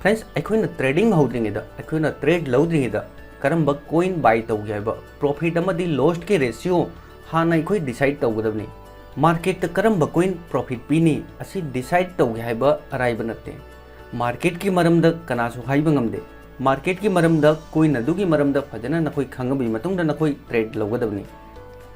Friends, ꯑꯩꯈꯣꯏꯅ trading ꯍꯧꯗ꯭ꯔꯤꯉꯩꯗ, ꯑꯩꯈꯣꯏꯅ trade ꯂꯧꯗ꯭ꯔꯤꯉꯩꯗ ꯀꯔꯝꯕ coin buy ꯇꯧꯒꯦ ꯍꯥꯏꯕ, profit ꯑꯃꯗꯤ lossꯀꯤ ratio ꯍꯥꯟꯅ ꯑꯩꯈꯣꯏ decide ꯇꯧꯒꯗꯕꯅꯤ꯫ Marketꯇ ꯀꯔꯝꯕ coin profit ꯄꯤꯅꯤ ꯑꯁꯤ decide ꯇꯧꯒꯦ ꯍꯥꯏꯕ ꯑꯔꯥꯏꯕ ꯅꯠꯇꯦ꯫ Marketꯀꯤ ꯃꯔꯝꯗ ꯀꯅꯥꯁꯨ ꯍꯥꯏꯕ ꯉꯝꯗꯦ꯫ Marketꯀꯤ ꯃꯔꯝꯗ, coin ꯑꯗꯨꯒꯤ ꯃꯔꯝꯗ ꯐꯖꯅ ꯅꯈꯣꯏ ꯈꯪꯉꯕꯒꯤ ꯃꯇꯨꯡꯗ ꯅꯈꯣꯏ trade ꯂꯧꯒꯗꯕꯅꯤ꯫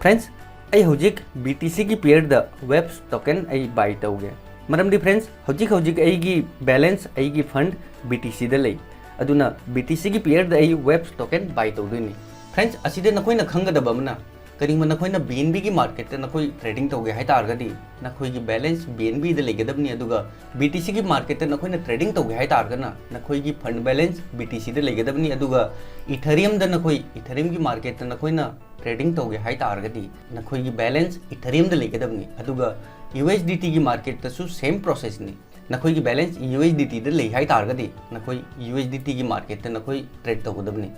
Friends, ꯑꯩ ꯍꯧꯖꯤꯛ BTCꯒꯤ pairꯗ Waves token ꯑꯩ buy ꯇꯧꯒꯦ꯫ ꯃꯔꯝꯗꯤ friends, ꯍꯧꯖꯤꯛ ꯍꯧꯖꯤꯛ ꯑꯩꯒꯤ balance, ꯑꯩꯒꯤ fund BTCꯗ ꯂꯩ꯫ ꯑꯗꯨꯅ BTCꯒꯤ pairꯗ ꯑꯩ Waves token buy ꯇꯧꯗꯣꯏꯅꯤ꯫ Friends, ꯑꯁꯤꯗ ꯅꯈꯣꯏꯅ ꯈꯪꯒꯗꯕ ꯑꯃꯅ, ꯀꯔꯤꯒꯨꯝꯕ ꯅꯈꯣꯏꯅ BNBꯒꯤ marketꯇ ꯅꯈꯣꯏ trading ꯇꯧꯒꯦ ꯍꯥꯏ ꯇꯥꯔꯒꯗꯤ, ꯅꯈꯣꯏꯒꯤ balance BNBꯗ ꯂꯩꯒꯗꯕꯅꯤ, ꯑꯗꯨꯒ BTCꯒꯤ marketꯇ ꯅꯈꯣꯏꯅ trading ꯇꯧꯒꯦ ꯍꯥꯏ ꯇꯥꯔꯒꯅ, ꯅꯈꯣꯏꯒꯤ fund balance BTCꯗ ꯂꯩꯒꯗꯕꯅꯤ, ꯑꯗꯨꯒ Ethereumꯗ ꯅꯈꯣꯏ Ethereumꯒꯤ marketꯇ ꯅꯈꯣꯏꯅ trading ꯇꯧꯒꯦ ꯍꯥꯏ ꯇꯥꯔꯒꯗꯤ, ꯅꯈꯣꯏꯒꯤ balance Ethereumꯗ ꯂꯩꯒꯗꯕꯅꯤ, ꯑꯗꯨꯒ USDTꯒꯤ marketꯇꯁꯨ same processꯅꯤ꯫ ꯅꯈꯣꯏꯒꯤ balance USDTꯗ ꯂꯩ ꯍꯥꯏ ꯇꯥꯔꯒꯗꯤ ꯅꯈꯣꯏ USDTꯒꯤ marketꯇ ꯅꯈꯣꯏ trade ꯇꯧꯒꯗꯕꯅꯤ꯫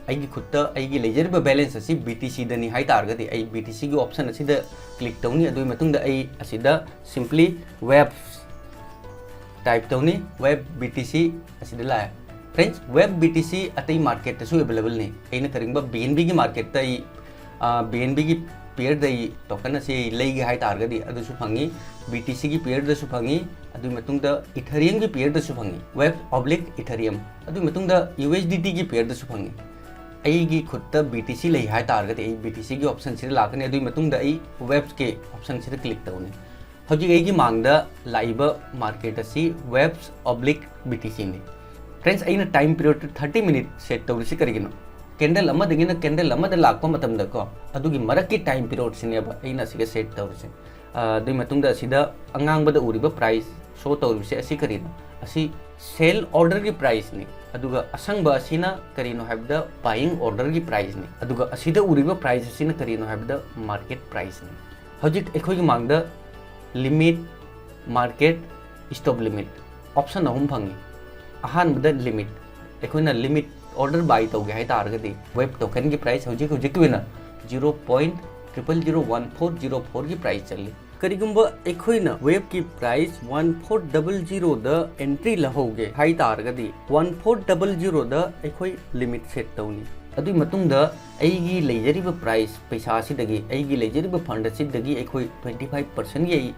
ꯑꯩꯒꯤ ꯈꯨꯠꯇ ꯑꯩꯒꯤ ꯂꯩꯖꯔꯤꯕ balance ꯑꯁꯤ BTCꯗꯅꯤ ꯍꯥꯏ ꯇꯥꯔꯒꯗꯤ ꯑꯩ BTCꯒꯤ option ꯑꯁꯤꯗ click ꯇꯧꯅꯤ꯫ ꯑꯗꯨꯒꯤ ꯃꯇꯨꯡꯗ ꯑꯩ ꯑꯁꯤꯗ simply WAVE type ꯇꯧꯅꯤ꯫ WAVE BTC ꯑꯁꯤꯗ ꯂꯥꯛꯑꯦ꯫ Friends, WAVE BTC ꯑꯇꯩ marketꯇꯁꯨ availableꯅꯤ꯫ ꯑꯩꯅ ꯀꯔꯤꯒꯨꯝꯕ BNBꯒꯤ marketꯇ ꯑꯩ, ꯑ, BNBꯒꯤ pairꯗ ꯑꯩ token ꯑꯁꯤ ꯂꯩꯒꯦ ꯍꯥꯏ ꯇꯥꯔꯒꯗꯤ ꯑꯗꯨꯁꯨ ꯐꯪꯉꯤ, BTCꯒꯤ pairꯗꯁꯨ ꯐꯪꯉꯤ, ꯑꯗꯨꯒꯤ ꯃꯇꯨꯡꯗ Ethereumꯒꯤ pairꯗꯁꯨ ꯐꯪꯉꯤ, WAVE oblique Ethereum, ꯑꯗꯨꯒꯤ ꯃꯇꯨꯡꯗ USDTꯒꯤ pairꯗꯁꯨ ꯐꯪꯉꯤ꯫ ꯑꯩꯒꯤ ꯈꯨꯠꯇ BTC ꯂꯩ ꯍꯥꯏ ꯇꯥꯔꯒꯗꯤ ꯑꯩ BTCꯒꯤ optionꯁꯤꯗ ꯂꯥꯛꯀꯅꯤ꯫ ꯑꯗꯨꯒꯤ ꯃꯇꯨꯡꯗ ꯑꯩ WAVEꯀꯤ optionꯁꯤꯗ click ꯇꯧꯅꯤ꯫ ꯍꯧꯖꯤꯛ ꯑꯩꯒꯤ ꯃꯥꯡꯗ ꯂꯥꯛꯏꯕ market ꯑꯁꯤ WAVE oblique BTCꯅꯤ꯫ Friends, ꯑꯩꯅ time period thirty minute set ꯇꯧꯔꯤꯁꯤ ꯀꯔꯤꯒꯤꯅꯣ? Candle ꯑꯃꯗꯒꯤꯅ candle ꯑꯃꯗ ꯂꯥꯛꯄ ꯃꯇꯝꯗꯀꯣ, ꯑꯗꯨꯒꯤ ꯃꯔꯛꯀꯤ time periodꯁꯤꯅꯦꯕ ꯑꯩꯅ ꯑꯁꯤꯒ set ꯇꯧꯔꯤꯁꯦ꯫ ꯑ, ꯑꯗꯨꯒꯤ ꯃꯇꯨꯡꯗ ꯑꯁꯤꯗ ꯑꯉꯥꯡꯕꯗ ꯎꯔꯤꯕ price show ꯇꯧꯔꯤꯕꯁꯦ ꯑꯁꯤ ꯀꯔꯤꯅꯣ? ꯑꯁꯤ sell orderꯒꯤ priceꯅꯤ꯫ ꯑꯗꯨꯒ ꯑꯁꯪꯕ ꯑꯁꯤꯅ ꯀꯔꯤꯅꯣ ꯍꯥꯏꯕꯗ buying orderꯒꯤ priceꯅꯤ꯫ ꯑꯗꯨꯒ ꯑꯁꯤꯗ ꯎꯔꯤꯕ price ꯑꯁꯤꯅ ꯀꯔꯤꯅꯣ ꯍꯥꯏꯕꯗ market priceꯅꯤ꯫ ꯍꯧꯖꯤꯛ ꯑꯩꯈꯣꯏꯒꯤ ꯃꯥꯡꯗ limit, market, stop limit option ꯑꯍꯨꯝ ꯐꯪꯉꯤ꯫ ꯑꯍꯥꯟꯕꯗ limit, ꯑꯩꯈꯣꯏꯅ limit order buy ꯇꯧꯒꯦ ꯍꯥꯏ ꯇꯥꯔꯒꯗꯤ WAVE tokenꯒꯤ price ꯍꯧꯖꯤꯛ ꯍꯧꯖꯤꯛꯀꯤ ꯑꯣꯏꯅ zero point triple zero one four zero fourꯒꯤ price ꯆꯠꯂꯤ꯫ ꯀꯔꯤꯒꯨꯝꯕ ꯑꯩꯈꯣꯏꯅ WAVEꯀꯤ price one four double zeroꯗ entry ꯂꯧꯍꯧꯒꯦ ꯍꯥꯏ ꯇꯥꯔꯒꯗꯤ one four double zeroꯗ ꯑꯩꯈꯣꯏ limit set ꯇꯧꯅꯤ꯫ ꯑꯗꯨꯒꯤ ꯃꯇꯨꯡꯗ ꯑꯩꯒꯤ ꯂꯩꯖꯔꯤꯕ price ꯄꯩꯁꯥ ꯑꯁꯤꯗꯒꯤ, ꯑꯩꯒꯤ ꯂꯩꯖꯔꯤꯕ fund ꯑꯁꯤꯗꯒꯤ ꯑꯩꯈꯣꯏ twenty five percentꯒꯤ ꯑꯩ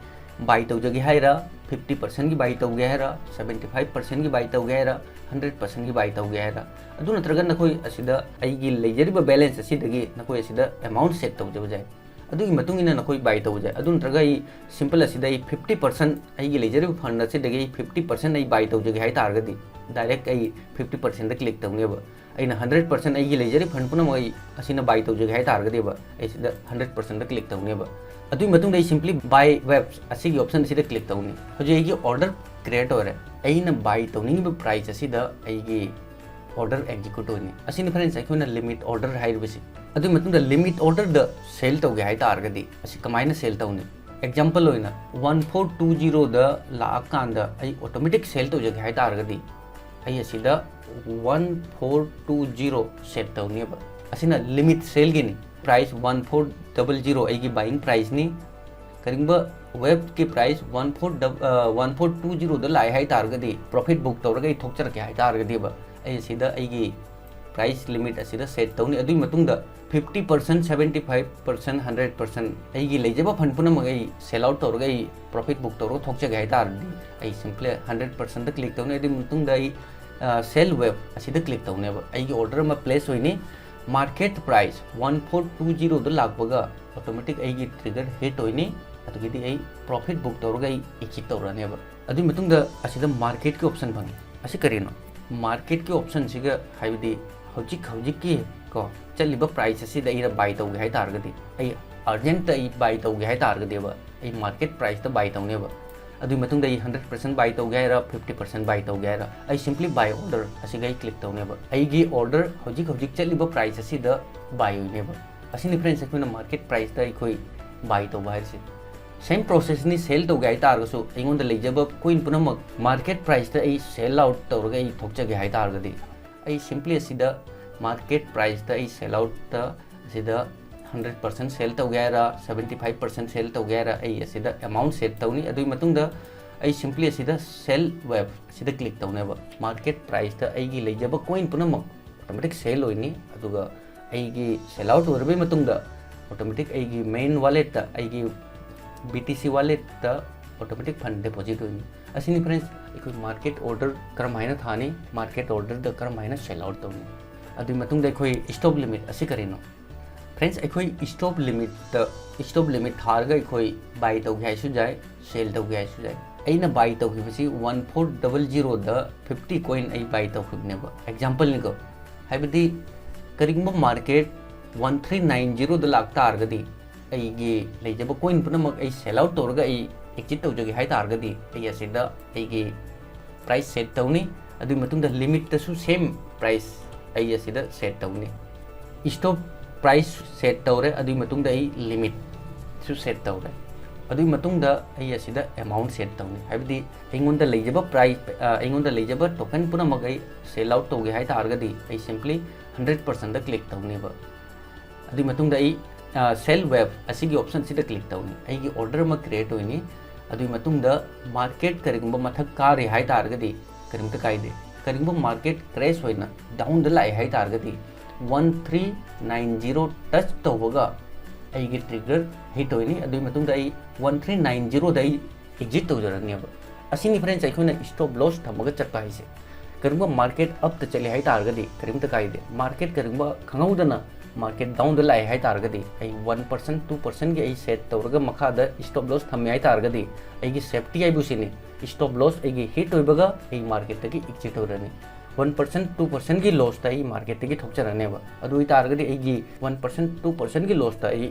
buy ꯇꯧꯖꯒꯦ ꯍꯥꯏꯔ, fifty percentꯒꯤ buy ꯇꯧꯒꯦ ꯍꯥꯏꯔ, seventy five percentꯒꯤ buy ꯇꯧꯒꯦ ꯍꯥꯏꯔ, hundred percentꯒꯤ buy ꯇꯧꯒꯦ ꯍꯥꯏꯔ, ꯑꯗꯨ ꯅꯠꯇ꯭ꯔꯒ ꯅꯈꯣꯏ ꯑꯁꯤꯗ ꯑꯩꯒꯤ ꯂꯩꯖꯔꯤꯕ balance ꯑꯁꯤꯗꯒꯤ ꯅꯈꯣꯏ ꯑꯁꯤꯗ amount set ꯇꯧꯖꯕ ꯌꯥꯏ꯫ ꯑꯗꯨꯒꯤ ꯃꯇꯨꯡ ꯏꯟꯅ ꯅꯈꯣꯏ buy ꯇꯧꯕ ꯌꯥꯏ꯫ ꯑꯗꯨ ꯅꯠꯇ꯭ꯔꯒ ꯑꯩ simple ꯑꯁꯤꯗ ꯑꯩ fifty percent ꯑꯩꯒꯤ ꯂꯩꯖꯔꯤꯕ fund ꯑꯁꯤꯗꯒꯤ ꯑꯩ fifty percent ꯑꯩ buy ꯇꯧꯖꯒꯦ ꯍꯥꯏ ꯇꯥꯔꯒꯗꯤ direct ꯑꯩ fifty percentꯗ click ꯇꯧꯅꯦꯕ꯫ ꯑꯩꯅ hundred percent ꯑꯩꯒꯤ ꯂꯩꯖꯔꯤꯕ fund ꯄꯨꯝꯅꯃꯛ ꯑꯩ ꯑꯁꯤꯅ buy ꯇꯧꯖꯒꯦ ꯍꯥꯏ ꯇꯥꯔꯒꯗꯤꯕ ꯑꯩ ꯁꯤꯗ hundred percentꯗ click ꯇꯧꯅꯦꯕ꯫ ꯑꯗꯨꯒꯤ ꯃꯇꯨꯡꯗ ꯑꯩ simply buy WAVEs ꯑꯁꯤꯒꯤ option ꯑꯁꯤꯗ click ꯇꯧꯅꯤ꯫ ꯍꯧꯖꯤꯛ ꯑꯩꯒꯤ order create ꯑꯣꯏꯔꯦ꯫ ꯑꯩꯅ buy ꯇꯧꯅꯤꯡꯉꯤꯕ price ꯑꯁꯤꯗ ꯑꯩꯒꯤ order execute ꯑꯣꯏꯅꯤ꯫ ꯑꯁꯤꯅꯤ friends ꯑꯩꯈꯣꯏꯅ limit order ꯍꯥꯏꯔꯤꯕꯁꯤ꯫ ꯑꯗꯨꯒꯤ ꯃꯇꯨꯡꯗ limit orderꯗ sell ꯇꯧꯒꯦ ꯍꯥꯏ ꯇꯥꯔꯒꯗꯤ ꯑꯁꯤ ꯀꯃꯥꯏꯅ sell ꯇꯧꯅꯤ? ꯑꯦꯛꯖꯥꯝꯄꯜ ꯑꯣꯏꯅ ꯋꯥꯟ ꯐꯣꯔ ꯇꯨ ꯖꯤꯔꯣꯗ ꯂꯥꯛꯑꯀꯥꯟꯗ ꯑꯩ ꯑꯣꯇꯣꯃꯦꯇꯤꯛ ꯁꯦꯜ ꯇꯧꯖꯒꯦ ꯍꯥꯏ ꯇꯥꯔꯒꯗꯤ, ꯑꯩ ꯑꯁꯤꯗ one four two zero set ꯇꯧꯅꯦꯕ꯫ ꯑꯁꯤꯅ ꯂꯤꯃꯤꯠ ꯁꯦꯜꯒꯤꯅꯤ꯫ Price one four double zero ꯑꯩꯒꯤ ꯕꯥꯏꯌꯤꯡ ꯄ꯭ꯔꯥꯏꯁꯅꯤ꯫ ꯀꯔꯤꯒꯨꯝꯕ ꯋꯦꯕꯀꯤ price one four double one four two ꯖꯤꯔꯣꯗ ꯂꯥꯛꯑꯦ ꯍꯥꯏ ꯇꯥꯔꯒꯗꯤ, ꯄ꯭ꯔꯣꯐꯤꯠ ꯕꯨꯛ ꯇꯧꯔꯒ ꯑꯩ ꯊꯣꯛꯆꯔꯛꯀꯦ ꯍꯥꯏ ꯇꯥꯔꯒꯗꯤꯕ, ꯑꯩ ꯑꯁꯤꯗ ꯑꯩꯒꯤ ꯄ꯭ꯔꯥꯏꯁ ꯂꯤꯃꯤꯠ ꯑꯁꯤꯗ ꯁꯦꯠ ꯇꯧꯅꯤ꯫ ꯑꯗꯨꯒꯤ ꯃꯇꯨꯡꯗ fifty percent, seventy five percent, hundred percent ꯑꯩꯒꯤ ꯂꯩꯖꯕ ꯐꯟ ꯄꯨꯝꯅꯃꯛ ꯑꯩ ꯁꯦꯜ ꯑꯥꯎꯠ ꯇꯧꯔꯒ ꯑꯩ ꯄ꯭ꯔꯣꯐꯤꯠ ꯕꯨꯛ ꯇꯧꯔꯒ ꯊꯣꯛꯆꯒꯦ ꯍꯥꯏ ꯇꯥꯔꯗꯤ, ꯑꯩ ꯁꯤꯝꯄ꯭ꯂꯤ ꯍꯟꯗ꯭ꯔꯦꯠ ꯄꯥꯔꯁꯦꯟꯗ ꯀ꯭ꯂꯤꯛ ꯇꯧꯅꯤ꯫ ꯑꯗꯨꯒꯤ ꯃꯇꯨꯡꯗ ꯑꯩ ꯁꯦꯜ ꯋꯦꯕ ꯑꯁꯤꯗ ꯀ꯭ꯂꯤꯛ ꯇꯧꯅꯦꯕ꯫ ꯑꯩꯒꯤ ꯑꯣꯔꯗꯔ ꯑꯃ ꯄ꯭ꯂꯦꯁ ꯑꯣꯏꯅꯤ꯫ Market price one four two ꯖꯤꯔꯣꯗ ꯂꯥꯛꯄꯒ ꯑꯣꯇꯣꯃꯦꯇꯤꯛ ꯑꯩꯒꯤ ꯇ꯭ꯔꯤꯒꯔ ꯍꯤꯠ ꯑꯣꯏꯅꯤ꯫ ꯑꯗꯨꯒꯤꯗꯤ ꯑꯩ ꯄ꯭ꯔꯣꯐꯤꯠ ꯕꯨꯛ ꯇꯧꯔꯒ ꯑꯩ ꯑꯦꯛꯖꯤꯠ ꯇꯧꯔꯅꯦꯕ꯫ ꯑꯗꯨꯒꯤ ꯃꯇꯨꯡꯗ ꯑꯁꯤꯗ ꯃꯥꯔꯀꯦꯠꯀꯤ ꯑꯣꯞꯁꯟ ꯐꯪꯉꯤ꯫ ꯑꯁꯤ ꯀꯔꯤꯅꯣ? ꯃꯥꯔꯀꯦꯠꯀꯤ ꯑꯣꯞꯁꯟꯁꯤꯒ, ꯍꯥꯏꯕꯗꯤ ꯍꯧꯖꯤꯛ ꯍꯧꯖꯤꯛꯀꯤ ꯀꯣ ꯆꯠꯂꯤꯕ ꯄ꯭ꯔꯥꯏꯁ ꯑꯁꯤꯗ ꯑꯩꯅ ꯕꯥꯏ ꯇꯧꯒꯦ ꯍꯥꯏ ꯇꯥꯔꯒꯗꯤ, ꯑꯩ ꯑꯔꯖꯦꯟꯇ ꯑꯩ ꯕꯥꯏ ꯇꯧꯒꯦ ꯍꯥꯏ ꯇꯥꯔꯒꯗꯤꯕ, ꯑꯩ ꯃꯥꯔꯀꯦꯠ ꯄ꯭ꯔꯥꯏꯁꯇ ꯕꯥꯏ ꯇꯧꯅꯦꯕ꯫ ꯑꯗꯨꯒꯤ ꯃꯇꯨꯡꯗ ꯑꯩ ꯍꯟꯗ꯭ꯔꯦꯠ ꯄꯥꯔꯁꯦꯟ ꯕꯥꯏ ꯇꯧꯒꯦ ꯍꯥꯏꯔ, ꯐꯤꯐꯇꯤ ꯄꯥꯔꯁꯦꯟ ꯕꯥꯏ ꯇꯧꯒꯦ ꯍꯥꯏꯔ, ꯑꯩ ꯁꯤꯝꯄ꯭ꯂꯤ ꯕꯥꯏ ꯑꯣꯔꯗꯔ ꯑꯁꯤꯒ ꯑꯩ ꯀ꯭ꯂꯤꯛ ꯇꯧꯅꯦꯕ꯫ ꯑꯩꯒꯤ ꯑꯣꯔꯗꯔ ꯍꯧꯖꯤꯛ ꯍꯧꯖꯤꯛ ꯆꯠꯂꯤꯕ ꯄ꯭ꯔꯥꯏꯁ ꯑꯁꯤꯗ ꯕꯥꯏ ꯑꯣꯏꯅꯦꯕ꯫ ꯑꯁꯤꯅꯤ ꯐ꯭ꯔꯦꯟꯁ, ꯑꯩꯈꯣꯏꯅ ꯃꯥꯔꯀꯦꯠ ꯄ꯭ꯔꯥꯏꯁꯇ ꯑꯩꯈꯣꯏ ꯕꯥꯏ ꯇꯧꯕ ꯍꯥꯏꯔꯤꯁꯦ꯫ ꯁꯦꯝ ꯄ꯭ꯔꯣꯁꯦꯁꯅꯤ꯫ ꯁꯦꯜ ꯇꯧꯒꯦ ꯍꯥꯏ ꯇꯥꯔꯒꯁꯨ, ꯑꯩꯉꯣꯟꯗ ꯂꯩꯖꯕ ꯀꯣꯏꯟ ꯄꯨꯝꯅꯃꯛ ꯃꯥꯔꯀꯦꯠ ꯄ꯭ꯔꯥꯏꯁꯇ ꯑꯩ ꯁꯦꯜ ꯑꯥꯎꯠ ꯇꯧꯔꯒ ꯑꯩ ꯊꯣꯛꯆꯒꯦ ꯍꯥꯏ ꯇꯥꯔꯒꯗꯤ, ꯑꯩ ꯁꯤꯝꯄ꯭ꯂꯤ ꯑꯁꯤꯗ ꯃꯥꯔꯀꯦꯠ ꯄ꯭ꯔꯥꯏꯁꯇ ꯑꯩ ꯁꯦꯜ ꯑꯥꯎꯠꯇ ꯑꯁꯤꯗ ꯍꯟꯗ꯭ꯔꯦꯠ ꯄꯥꯔꯁꯦꯟ ꯁꯦꯜ ꯇꯧꯒꯦ ꯍꯥꯏꯔ, ꯁꯕꯦꯟꯇꯤ ꯐꯥꯏꯚ ꯄꯥꯔꯁꯦꯟ ꯁꯦꯜ ꯇꯧꯒꯦ ꯍꯥꯏꯔ, ꯑꯩ ꯑꯁꯤꯗ ꯑꯦꯃꯥꯎꯟ ꯁꯦꯠ ꯇꯧꯅꯤ꯫ ꯑꯗꯨꯒꯤ ꯃꯇꯨꯡꯗ ꯑꯩ ꯁꯤꯝꯄ꯭ꯂꯤ ꯑꯁꯤꯗ ꯁꯦꯜ ꯋꯦꯕ ꯑꯁꯤꯗ ꯀ꯭ꯂꯤꯛ ꯇꯧꯅꯦꯕ꯫ ꯃꯥꯔꯀꯦꯠ ꯄ꯭ꯔꯥꯏꯁꯇ ꯑꯩꯒꯤ ꯂꯩꯖꯕ ꯀꯣꯏꯟ ꯄꯨꯝꯅꯃꯛ ꯑꯣꯇꯣꯃꯦꯇꯤꯛ ꯁꯦꯜ ꯑꯣꯏꯅꯤ꯫ ꯑꯗꯨꯒ ꯑꯩꯒꯤ ꯁꯦꯜ ꯑꯥꯎꯠ ꯑꯣꯏꯔꯕꯩ ꯃꯇꯨꯡꯗ ꯑꯣꯇꯣꯃꯦꯇꯤꯛ ꯑꯩꯒꯤ ꯃꯦꯟ ꯋꯥꯂꯦꯠꯇ, ꯑꯩꯒꯤ ꯕꯤ ꯇꯤ ꯁꯤ ꯋꯥꯂꯦꯠꯇ ꯑꯣꯇꯣꯃꯦꯇꯤꯛ ꯐꯟ ꯗꯤꯄꯣꯖꯤꯠ ꯑꯣꯏꯅꯤ꯫ ꯑꯁꯤꯅꯤ ꯐ꯭ꯔꯦꯟꯁ, ꯑꯩꯈꯣꯏ ꯃꯥꯔꯀꯦꯠ ꯑꯣꯔꯗꯔ ꯀꯔꯝ ꯍꯥꯏꯅ ꯊꯥꯅꯤ, ꯃꯥꯔꯀꯦꯠ ꯑꯣꯔꯗꯔꯗ ꯀꯔꯝ ꯍꯥꯏꯅ ꯁꯦꯜ ꯑꯥꯎꯠ ꯇꯧꯅꯤ꯫ ꯑꯗꯨꯒꯤ ꯃꯇꯨꯡꯗ ꯑꯩꯈꯣꯏ ꯁ꯭ꯇꯣꯞ ꯂꯤꯃꯤꯠ ꯑꯁꯤ ꯀꯔꯤꯅꯣ? ꯐ꯭ꯔꯦꯟꯁ, ꯑꯩꯈꯣꯏ ꯁ꯭ꯇꯣꯞ ꯂꯤꯃꯤꯠꯇ, ꯁ꯭ꯇꯣꯞ ꯂꯤꯃꯤꯠ ꯊꯥꯔꯒ ꯑꯩꯈꯣꯏ ꯕꯥꯏ ꯇꯧꯒꯦ ꯍꯥꯏꯁꯨ ꯌꯥꯏ, ꯁꯦꯜ ꯇꯧꯒꯦ ꯍꯥꯏꯁꯨ ꯌꯥꯏ꯫ ꯑꯩꯅ ꯕꯥꯏ ꯇꯧꯈꯤꯕꯁꯤ ꯋꯥꯟ ꯐꯣꯔ ꯗꯕꯜ ꯖꯤꯔꯣꯗ ꯐꯤꯐꯇꯤ ꯀꯣꯏꯟ ꯑꯩ ꯕꯥꯏ ꯇꯧꯈꯤꯕꯅꯦꯕ꯫ ꯑꯦꯛꯖꯥꯝꯄꯜꯅꯤꯀꯣ, ꯍꯥꯏꯕꯗꯤ ꯀꯔꯤꯒꯨꯝꯕ ꯃꯥꯔꯀꯦꯠ ꯋꯥꯟ ꯊ꯭ꯔꯤ ꯅꯥꯏꯟ ꯖꯤꯔꯣꯗ ꯂꯥꯛ ꯇꯥꯔꯒꯗꯤ, ꯑꯩꯒꯤ ꯂꯩꯖꯕ ꯀꯣꯏꯟ ꯄꯨꯝꯅꯃꯛ ꯑꯩ ꯁꯦꯜ ꯑꯥꯎꯠ ꯇꯧꯔꯒ ꯑꯩ ꯑꯦꯛꯖꯤꯠ ꯇꯧꯖꯒꯦ ꯍꯥꯏ ꯇꯥꯔꯒꯗꯤ, ꯑꯩ ꯑꯁꯤꯗ ꯑꯩꯒꯤ ꯄ꯭ꯔꯥꯏꯁ ꯁꯦꯠ ꯇꯧꯅꯤ꯫ ꯑꯗꯨꯒꯤ ꯃꯇꯨꯡꯗ ꯂꯤꯃꯤꯠꯇꯁꯨ ꯁꯦꯝ ꯄ꯭ꯔꯥꯏꯁ ꯑꯩ ꯑꯁꯤꯗ ꯁꯦꯠ ꯇꯧꯅꯤ꯫ ꯁ꯭ꯇꯣꯞ ꯄ꯭ꯔꯥꯏꯁ ꯁꯦꯠ ꯇꯧꯔꯦ, ꯑꯗꯨꯒꯤ ꯃꯇꯨꯡꯗ ꯑꯩ ꯂꯤꯃꯤꯠꯁꯨ ꯁꯦꯠ ꯇꯧꯔꯦ꯫ ꯑꯗꯨꯒꯤ ꯃꯇꯨꯡꯗ ꯑꯩ ꯑꯁꯤꯗ amount set ꯇꯧꯅꯤ, ꯍꯥꯏꯕꯗꯤ ꯑꯩꯉꯣꯟꯗ ꯂꯩꯖꯕ price, ꯑ, ꯑꯩꯉꯣꯟꯗ ꯂꯩꯖꯕ token ꯄꯨꯝꯅꯃꯛ ꯑꯩ sell out ꯇꯧꯒꯦ ꯍꯥꯏ ꯇꯥꯔꯒꯗꯤ ꯑꯩ simply hundred percent click ꯇꯧꯅꯦꯕ꯫ ꯑꯗꯨꯒꯤ ꯃꯇꯨꯡꯗ ꯑꯩ, ꯑ, sell wave ꯑꯁꯤꯒꯤ option ꯁꯤꯗ click ꯇꯧꯅꯤ꯫ ꯑꯩꯒꯤ order ꯑꯃ create ꯑꯣꯏꯅꯤ꯫ ꯑꯗꯨꯒꯤ ꯃꯇꯨꯡꯗ market ꯀꯔꯤꯒꯨꯝꯕ ꯃꯊꯛ ꯀꯥꯔꯦ ꯍꯥꯏ ꯇꯥꯔꯒꯗꯤ ꯀꯔꯤꯝꯇ ꯀꯥꯏꯗꯦ꯫ ꯀꯔꯤꯒꯨꯝꯕ market crash ꯑꯣꯏꯅ downꯗ ꯂꯥꯛꯑꯦ ꯍꯥꯏ ꯇꯥꯔꯒꯗꯤ one three nine zero touch ꯇꯧꯕꯒ ꯑꯩꯒꯤ trigger hit ꯑꯣꯏꯅꯤ꯫ ꯑꯗꯨꯒꯤ ꯃꯇꯨꯡꯗ ꯑꯩ one three nine zeroꯗ ꯑꯩ exit ꯇꯧꯖꯔꯅꯦꯕ꯫ ꯑꯁꯤꯅꯤ friends, ꯑꯩꯈꯣꯏꯅ stop loss ꯊꯝꯃꯒ ꯆꯠꯄ ꯍꯥꯏꯁꯦ꯫ ꯀꯔꯤꯒꯨꯝꯕ market upꯇ ꯆꯠꯂꯦ ꯍꯥꯏ ꯇꯥꯔꯒꯗꯤ ꯀꯔꯤꯝꯇ ꯀꯥꯏꯗꯦ꯫ Market ꯀꯔꯤꯒꯨꯝꯕ ꯈꯪꯍꯧꯗꯅ market downꯗ ꯂꯥꯛꯑꯦ ꯍꯥꯏ ꯇꯥꯔꯒꯗꯤ ꯑꯩ one percent, two percentꯒꯤ ꯑꯩ set ꯇꯧꯔꯒ ꯃꯈꯥꯗ stop loss ꯊꯝꯃꯦ ꯍꯥꯏ ꯇꯥꯔꯒꯗꯤ ꯑꯩꯒꯤ safety ꯍꯥꯏꯕꯨ ꯁꯤꯅꯤ꯫ Stop loss ꯑꯩꯒꯤ hit ꯑꯣꯏꯕꯒ ꯑꯩ marketꯇꯒꯤ exit ꯇꯧꯔꯅꯤ꯫ One percent, two percentꯒꯤ lossꯇ ꯑꯩ marketꯇꯒꯤ ꯊꯣꯛꯆꯔꯅꯦꯕ꯫ ꯑꯗꯨ ꯑꯣꯏꯇꯥꯔꯒꯗꯤ ꯑꯩꯒꯤ one percent, two percentꯒꯤ lossꯇ ꯑꯩ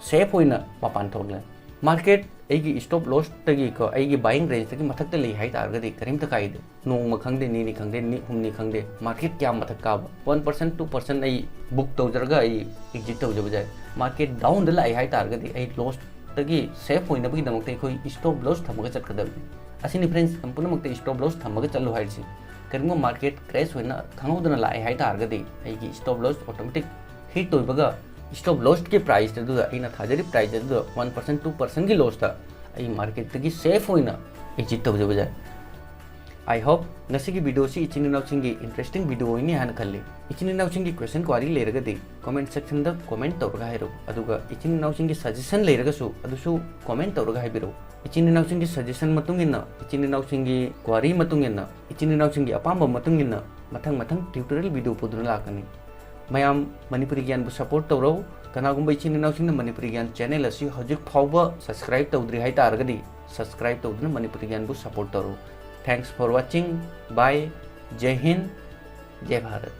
safe ꯑꯣꯏꯅ ꯃꯄꯥꯟ ꯊꯣꯛꯂꯦ꯫ Market ꯑꯩꯒꯤ stop lossꯇꯒꯤꯀꯣ, ꯑꯩꯒꯤ buying rangeꯇꯒꯤ ꯃꯊꯛꯇ ꯂꯩ ꯍꯥꯏ ꯇꯥꯔꯒꯗꯤ ꯀꯔꯤꯝꯇ ꯀꯥꯏꯗꯦ꯫ ꯅꯣꯡꯃ ꯈꯪꯗꯦ, ꯅꯤꯅꯤ ꯈꯪꯗꯦ, ꯅꯤ-, ꯍꯨꯝꯅꯤ ꯈꯪꯗꯦ, market ꯀꯌꯥꯝ ꯃꯊꯛ ꯀꯥꯕ, one percent, two percent ꯑꯩ book ꯇꯧꯖꯔꯒ ꯑꯩ exit ꯇꯧꯖꯕ ꯌꯥꯏ꯫ Market downꯗ ꯂꯥꯛꯑꯦ ꯍꯥꯏ ꯇꯥꯔꯒꯗꯤ ꯑꯩ lossꯇꯒꯤ safe ꯑꯣꯏꯅꯕꯒꯤꯗꯃꯛꯇ ꯑꯩꯈꯣꯏ stop loss ꯊꯝꯃꯒ ꯆꯠꯀꯗꯕꯅꯤ꯫ ꯑꯁꯤꯅꯤ friends, ꯃꯇꯝ ꯄꯨꯝꯅꯃꯛꯇ stop loss ꯊꯝꯃꯒ ꯆꯠꯂꯨ ꯍꯥꯏꯔꯤꯁꯤ꯫ ꯀꯔꯤꯒꯨꯝꯕ market crash ꯑꯣꯏꯅ ꯈꯪꯍꯧꯗꯅ ꯂꯥꯛꯑꯦ ꯍꯥꯏ ꯇꯥꯔꯒꯗꯤ ꯑꯩꯒꯤ stop loss automatic hit ꯑꯣꯏꯕꯒ stop lossꯀꯤ price ꯑꯗꯨꯗ, ꯑꯩꯅ ꯊꯥꯖꯔꯤꯕ price ꯑꯗꯨꯗ one percent, two percentꯒꯤ lossꯇ ꯑꯩ marketꯇꯒꯤ safe ꯑꯣꯏꯅ exit ꯇꯧꯖꯕ ꯌꯥꯏ꯫ I hope ꯉꯁꯤꯒꯤ videoꯁꯤ ꯏꯆꯤꯟ ꯏꯅꯥꯎꯁꯤꯡꯒꯤ interesting video ꯑꯣꯏꯅꯤ ꯍꯥꯏꯅ ꯈꯜꯂꯤ꯫ ꯏꯆꯤꯟ ꯏꯅꯥꯎꯁꯤꯡꯒꯤ question query ꯂꯩꯔꯒꯗꯤ comment sectionꯗ comment ꯇꯧꯔꯒ ꯍꯥꯏꯔꯛꯎ꯫ ꯑꯗꯨꯒ ꯏꯆꯤꯟ ꯏꯅꯥꯎꯁꯤꯡꯒꯤ suggestion ꯂꯩꯔꯒꯁꯨ ꯑꯗꯨꯁꯨ comment ꯇꯧꯔꯒ ꯍꯥꯏꯕꯤꯔꯛꯎ꯫ ꯏꯆꯤꯟ ꯏꯅꯥꯎꯁꯤꯡꯒꯤ suggestion ꯃꯇꯨꯡ ꯏꯟꯅ, ꯏꯆꯤꯟ ꯏꯅꯥꯎꯁꯤꯡꯒꯤ query ꯃꯇꯨꯡ ꯏꯟꯅ, ꯏꯆꯤꯟ ꯏꯅꯥꯎꯁꯤꯡꯒꯤ ꯑꯄꯥꯝꯕ ꯃꯇꯨꯡ ꯏꯟꯅ ꯃꯊꯪ ꯃꯊꯪ tutorial video ꯄꯨꯗꯨꯅ ꯂꯥꯛꯀꯅꯤ꯫ ꯃꯌꯥꯝ ꯃꯅꯤꯄꯨꯔꯤ ꯒ꯭ꯌꯥꯟꯕꯨ support ꯇꯧꯔꯧ꯫ ꯀꯅꯥꯒꯨꯝꯕ ꯏꯆꯤꯟ ꯏꯅꯥꯎꯁꯤꯡꯅ ꯃꯅꯤꯄꯨꯔꯤ ꯒ꯭ꯌꯥꯟ channel ꯑꯁꯤ ꯍꯧꯖꯤꯛ ꯐꯥꯎꯕ subscribe ꯇꯧꯗ꯭ꯔꯤ ꯍꯥꯏ ꯇꯥꯔꯒꯗꯤ subscribe ꯇꯧꯗꯨꯅ Manipuri ꯒ꯭ꯌꯥꯟꯕꯨ support ꯇꯧꯔꯧ꯫ Thanks for watching. Bye. ꯖꯩ Hind. ꯖꯩ Bharat.